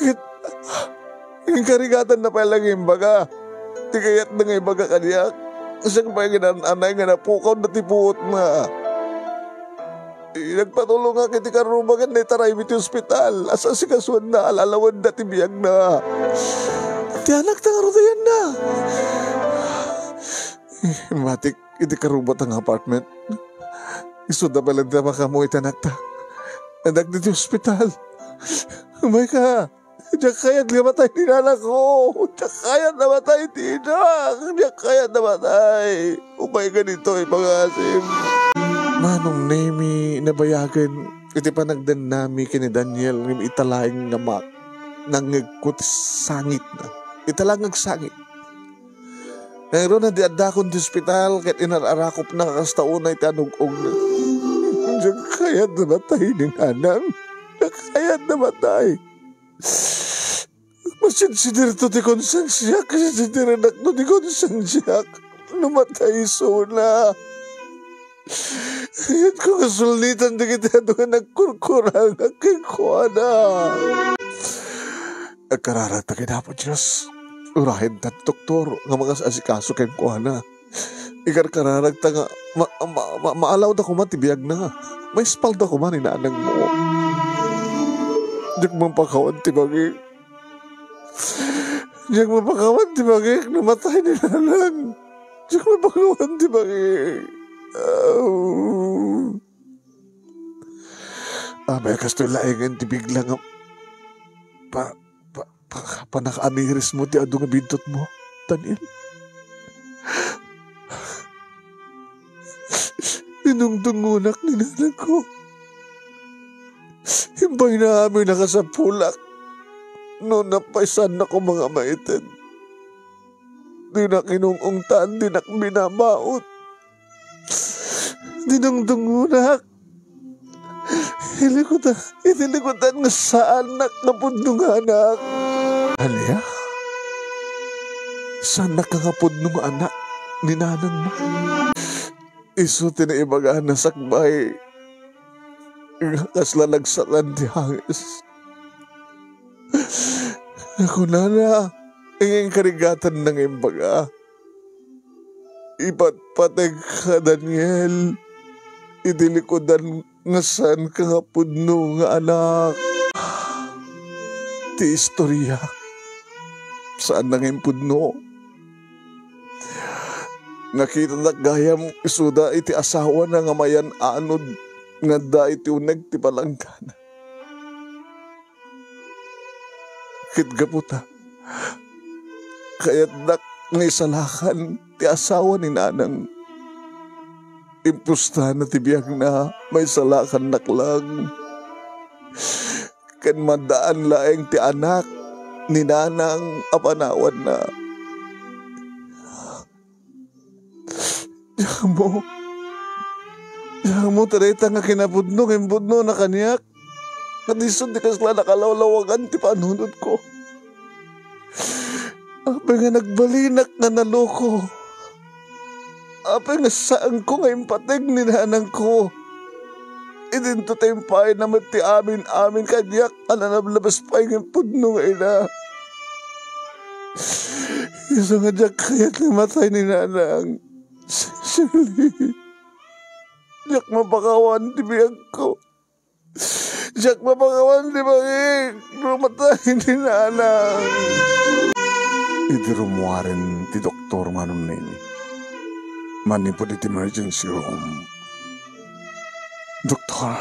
Ket inkarigatanna pay la nga imbaga ti kayatna nga ibaga kaniak. Siak pay nga naan-anay nga napukawna ti puotna. Nagpatulongak iti karruba ken naitaraymi ti ospital. Asasikasoanna, al-alawanna ti biagna. Ti anakta ngarud, ayanna. Immatik iti karrubata nga apartment. Isuda pay laeng ti makaammo iti anakta. Adda ditoy ospital. Umayka. Diak kayat nga matay ti nanakko. Diak kayat nga matay ti inak. Diak kayat nga matay. Umayka ditoy, pangasim. Manong Nemi, nabayagen iti panagdannami ken ni Daniel ngem ita laeng nga ma-, nangngegko ti sangitna. Ita laeng nga agsangit. Ngarud, di addakon ti ospital ket inar-arakopna nga kasta unay ti anug-ogna. Diak kayat nga matay ni nanang. Diak kayat nga matay. Masidsidirto ti konsensiak, sidsidirenakto ti konsensiak no matay isuna. Kayatko nga sulnitan dagiti adu nga nagkurkurangak kenkuana. Agkararagta ken Apo Dios. Urayenta ti doktor nga mangas-asikaso kenkuana. Ikarkararagta nga ma-, ma-, ma-, maalawda koma ti biagna. Maispalda koma ni nanangmo. Diak mapakawan ti bangik. Diak mapakawan ti bangik no matay ni nanang. Diak mapakawan ti bangik. Aw. Apay a kastoy laengen ti bigla nga pa-, pa-, pa-, panakaamirismo ti adu nga bintotmo, Daniel? Dinungdungonak ni nanangko. Imbay na amin a kasapulak. No napay saannak koma nga maited. Dinak inung-ungtan, dinak binabaut. Dinungdungonak. Ilikutan, iti likutan nga saannak nga pudno nga anak. Ania? Saannak nga pudno nga anak ni nanangmo? Isu ti naibagana sakbay nga kasla nagsatan ti hangis. Kunana, ing-, inkarigatanna nga imbaga, "Ipatpategka, Daniel, iti likudan nga saanka nga pudno nga anak." Ti istoria, saanna nga impudno. Nakitadak gayam isuda iti asawana nga mayan-anod nga adda iti uneg ti palanggana. Ket gapu ta, kayatdak nga isalakan ti asawa ni nanang. Impustana ti biagna, maisalakannak laeng. Ken maddaan laeng ti anak ni nanang a panawanna. Diak ammo. Diak ammo ti dayta nga kinapudno nga impudnona kaniak. Ket isu ti kasla nakalawlawagan ti panunotko. Apay nga nagbalinak nga naloko. Apay nga saanko nga impateg ni nanangko. Idinto ta impayna met ti amin-amin kaniak a nanablabas pay nga impudno nga ina. Isu nga diak kayat nga matay ni nanang. Shirley, diak mapakawan ti biagko. Diak mapakawan ti bangik no matay ni nanang. Idi rummuaren ti doktor, Manong Nemi, manipud iti emergency room. "Doktor,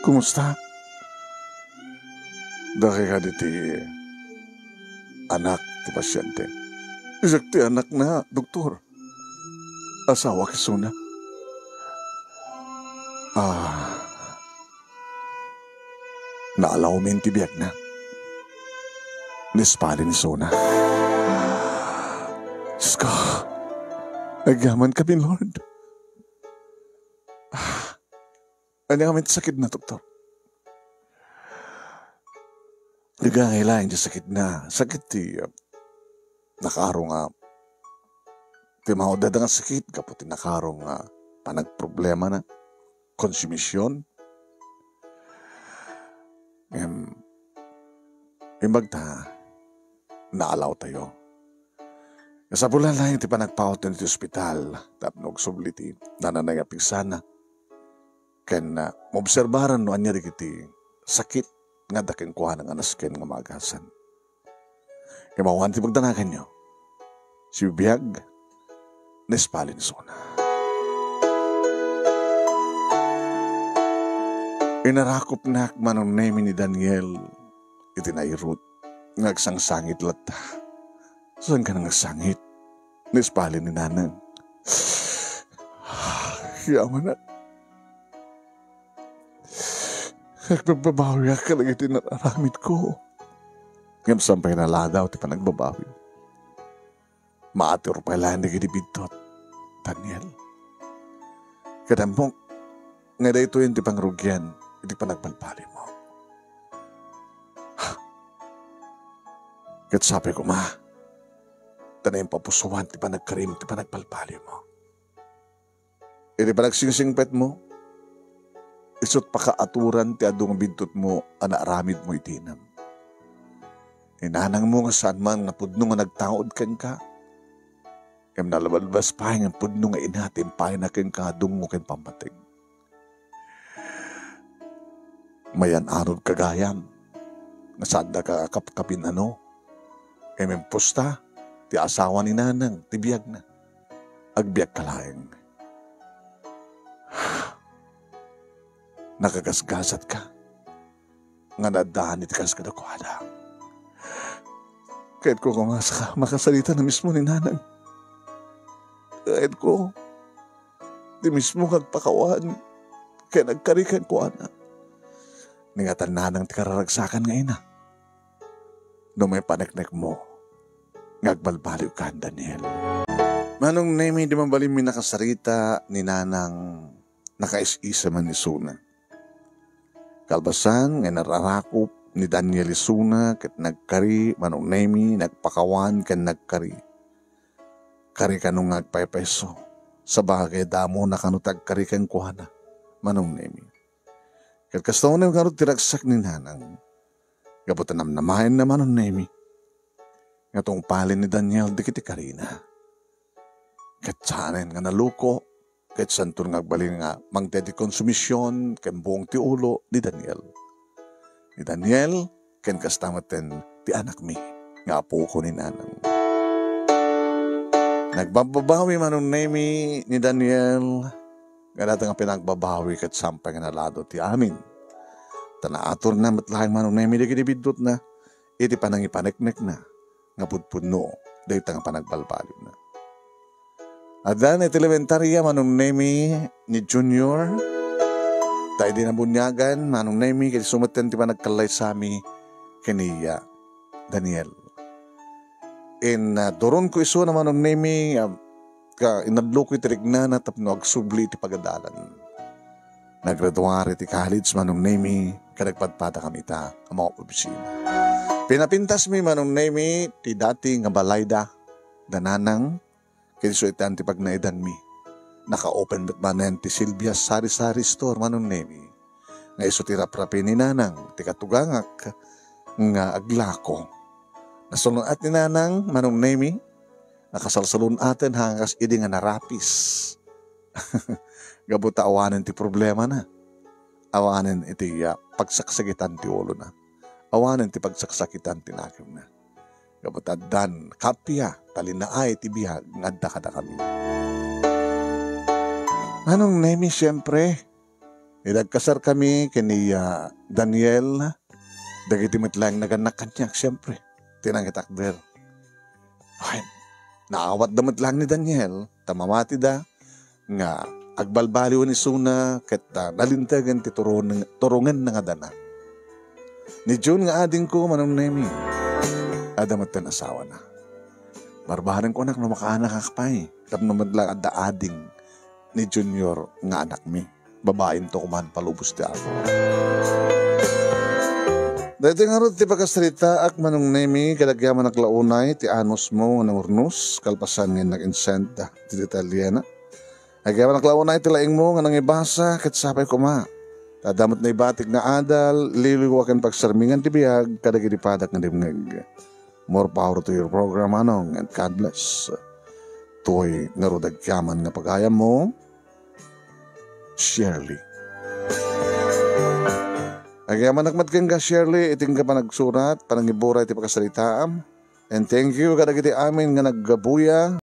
kumusta?" "Dakay kadi ti anak ti pasiente?" "Isu ti anakna, doktor. Asawak isuna." "Ah, naalawmin ti biagna. Naispalin isuna." Diosko, agyamankami, Lord. "Ah, ania ngamin ti sakitna, doktor?" "Nagangay laeng ti sakitna. Sakit ti, ah, nakaaro nga, ti maudada nga sakit gapu ti nakaaro nga panagproblemana, konsumision." Ngem, imbag ta, naalawtayo. Kasapulan laeng ti panagpawatyo iti ospital tapno agsubli ti nanana nga pigsana. ken, ah, maobserbaran no ania dagiti sakit nga adda kenkuana nga nasken nga maagasan. Ket awan ti pagdanaganyo. Sibibiag, naisbalin isuna. Inarakopnak, Manong Nemi, ni Daniel iti nairut nga agsangsangit latta. Saan ka nang agsangit? Naisbalin ni Nanang. Yamanak. Agpagbabawiak kadagiti nararamidko. Ngem saan pay naladaw ti panagbabawi. Maatur pay laeng dagiti biddut, Daniel. Ket ammok nga daytoyen ti pangrugian iti panagbalbalimo. Ket sapay koma, ta naimpapusoan ti panagkarim ti panagbalbalimo. Iti panagsingpetmo, isu't pakaaturan ti adu nga biddutmo a naaramidmo iti inam. Ni nanangmo nga saan man nga pudno nga nagtaud kenka, ngem nalabalbas pay nga pudno nga ina ti impayna kenka nga dungngo ken pammateg. Mayan-anodka gayam nga saandaka a kapkapin-ano. Ngem imposta ti asawa ni Nanang ti biagna. Agbiagka laeng. Nakagasgasatka nga naaddaan iti kas kadakuada. Kayatko nga maka-, makasarita na mismo ni Nanang. Kayatko ti mismo nga agpakawan ken agkari kenkuana. Ni ngatan Nanang ti kararagsakan nga ina. No maipaneknekmo nga agbalbaliwkan, Daniel. Manong Nemi, di mabalinmi nakasarita ni Nanang, nakaisisa man isuna. Kalpasan nga nararakop ni Daniel isuna ket nagkari, Manong Nemi, nagpakawan ken nagkari. Kari kano nga agpaypayso. Sabagay, damo na kano ti agkari kenkuana, Manong Nemi. Ket kasta unay ngarud ti ragsak ni Nanang. Gapu ta namnamaenna, Manong Nemi, nga tungpalen ni Daniel dagiti karina. Ket saanen nga naluko, ket saanton nga agbalin nga mangted ti konsumision ken buong ti ulo ni Daniel. Ni Daniel, ken kasta metten ti anakmi nga apoko ni Nanang. Nagbabbabawi, Manong Nemi, ni Daniel, nga dayta nga pinagbabawi ket saan pay nga naladaw ti amin. Ta naaturna met laeng, Manong Nemi, dagiti biddutna iti panangipaneknekna nga pudpudno dayta nga panagbalbaliwna. Addan iti elementaria, Manong Nemi, ni Junior, ta idi nabuniagan, Manong Nemi, ket isu metten ti panagkallaysami ken ni, ah, Daniel. In, ah, duronko isuna, Manong Nemi, ah, ka-, inadloko iti riknana tapno agsubli iti pagadalan. Naggraduar iti college, Manong Nemi, ket nagpadpadakami ita a mga opisina. Pinapintasmi, Manong Nemi, ti dati nga balayda da Nanang, ket isu iti pagnaedanmi. Naka-open met manen ti Silvia Sari-Sari Store, Manong Nemi, nga isu ti raprapi ni Nanang ti katugangak nga aglako. Nasalun-at ni Nanang, Manong Nemi, nakasalsalun-aten haan kas idi nga narapis. Gapu ta awanen ti problemana. Awanen iti, ah, pagsaksakitan ti ulona. Awanen ti pagsaksakitan ti nakemna. Gapu ta addan kappia, talinaay ti biag nga adda kadakami. Manong Nemi, siempre, idi agkasarkami ken ni, ah, Daniel, dagiti met laeng nagannak kaniak, siempre, ti nangitakder. Ay, naawatda met laeng ni Daniel, ta mamatida nga agbalbaliwen isuna ket, ah, nalintegen ti turun-, turongenna nga dana. Ni June nga adingko, Manong Nemi, adda metten asawana. Barbarenko, anak, no makaanakak pay, tapno met laeng adda ading ni Junior nga anakmi. Babainto koma palubos ti Apo. Daytoy ngarud ti pakasaritaak, Manong Nemi, ket agyamanak la unay ti anusmo nga nangurnos, kalpasan nga innak insend ti detalyena. Agyamanak la unay ti laingmo nga nangibasa, ket sapay koma ta adda met naibatik nga adal, liwliwa ken pagsarmingan ti biag kadagiti padak nga dimngeg. More power to your program, Manong, and God bless. Toy ngarud agyaman nga pagayammo, Shirley. Agyamanak met kenka, Shirley, iti inka panagsurat, panangiburay iti pakasaritaam. And thank you kadagiti amin nga naggabuya.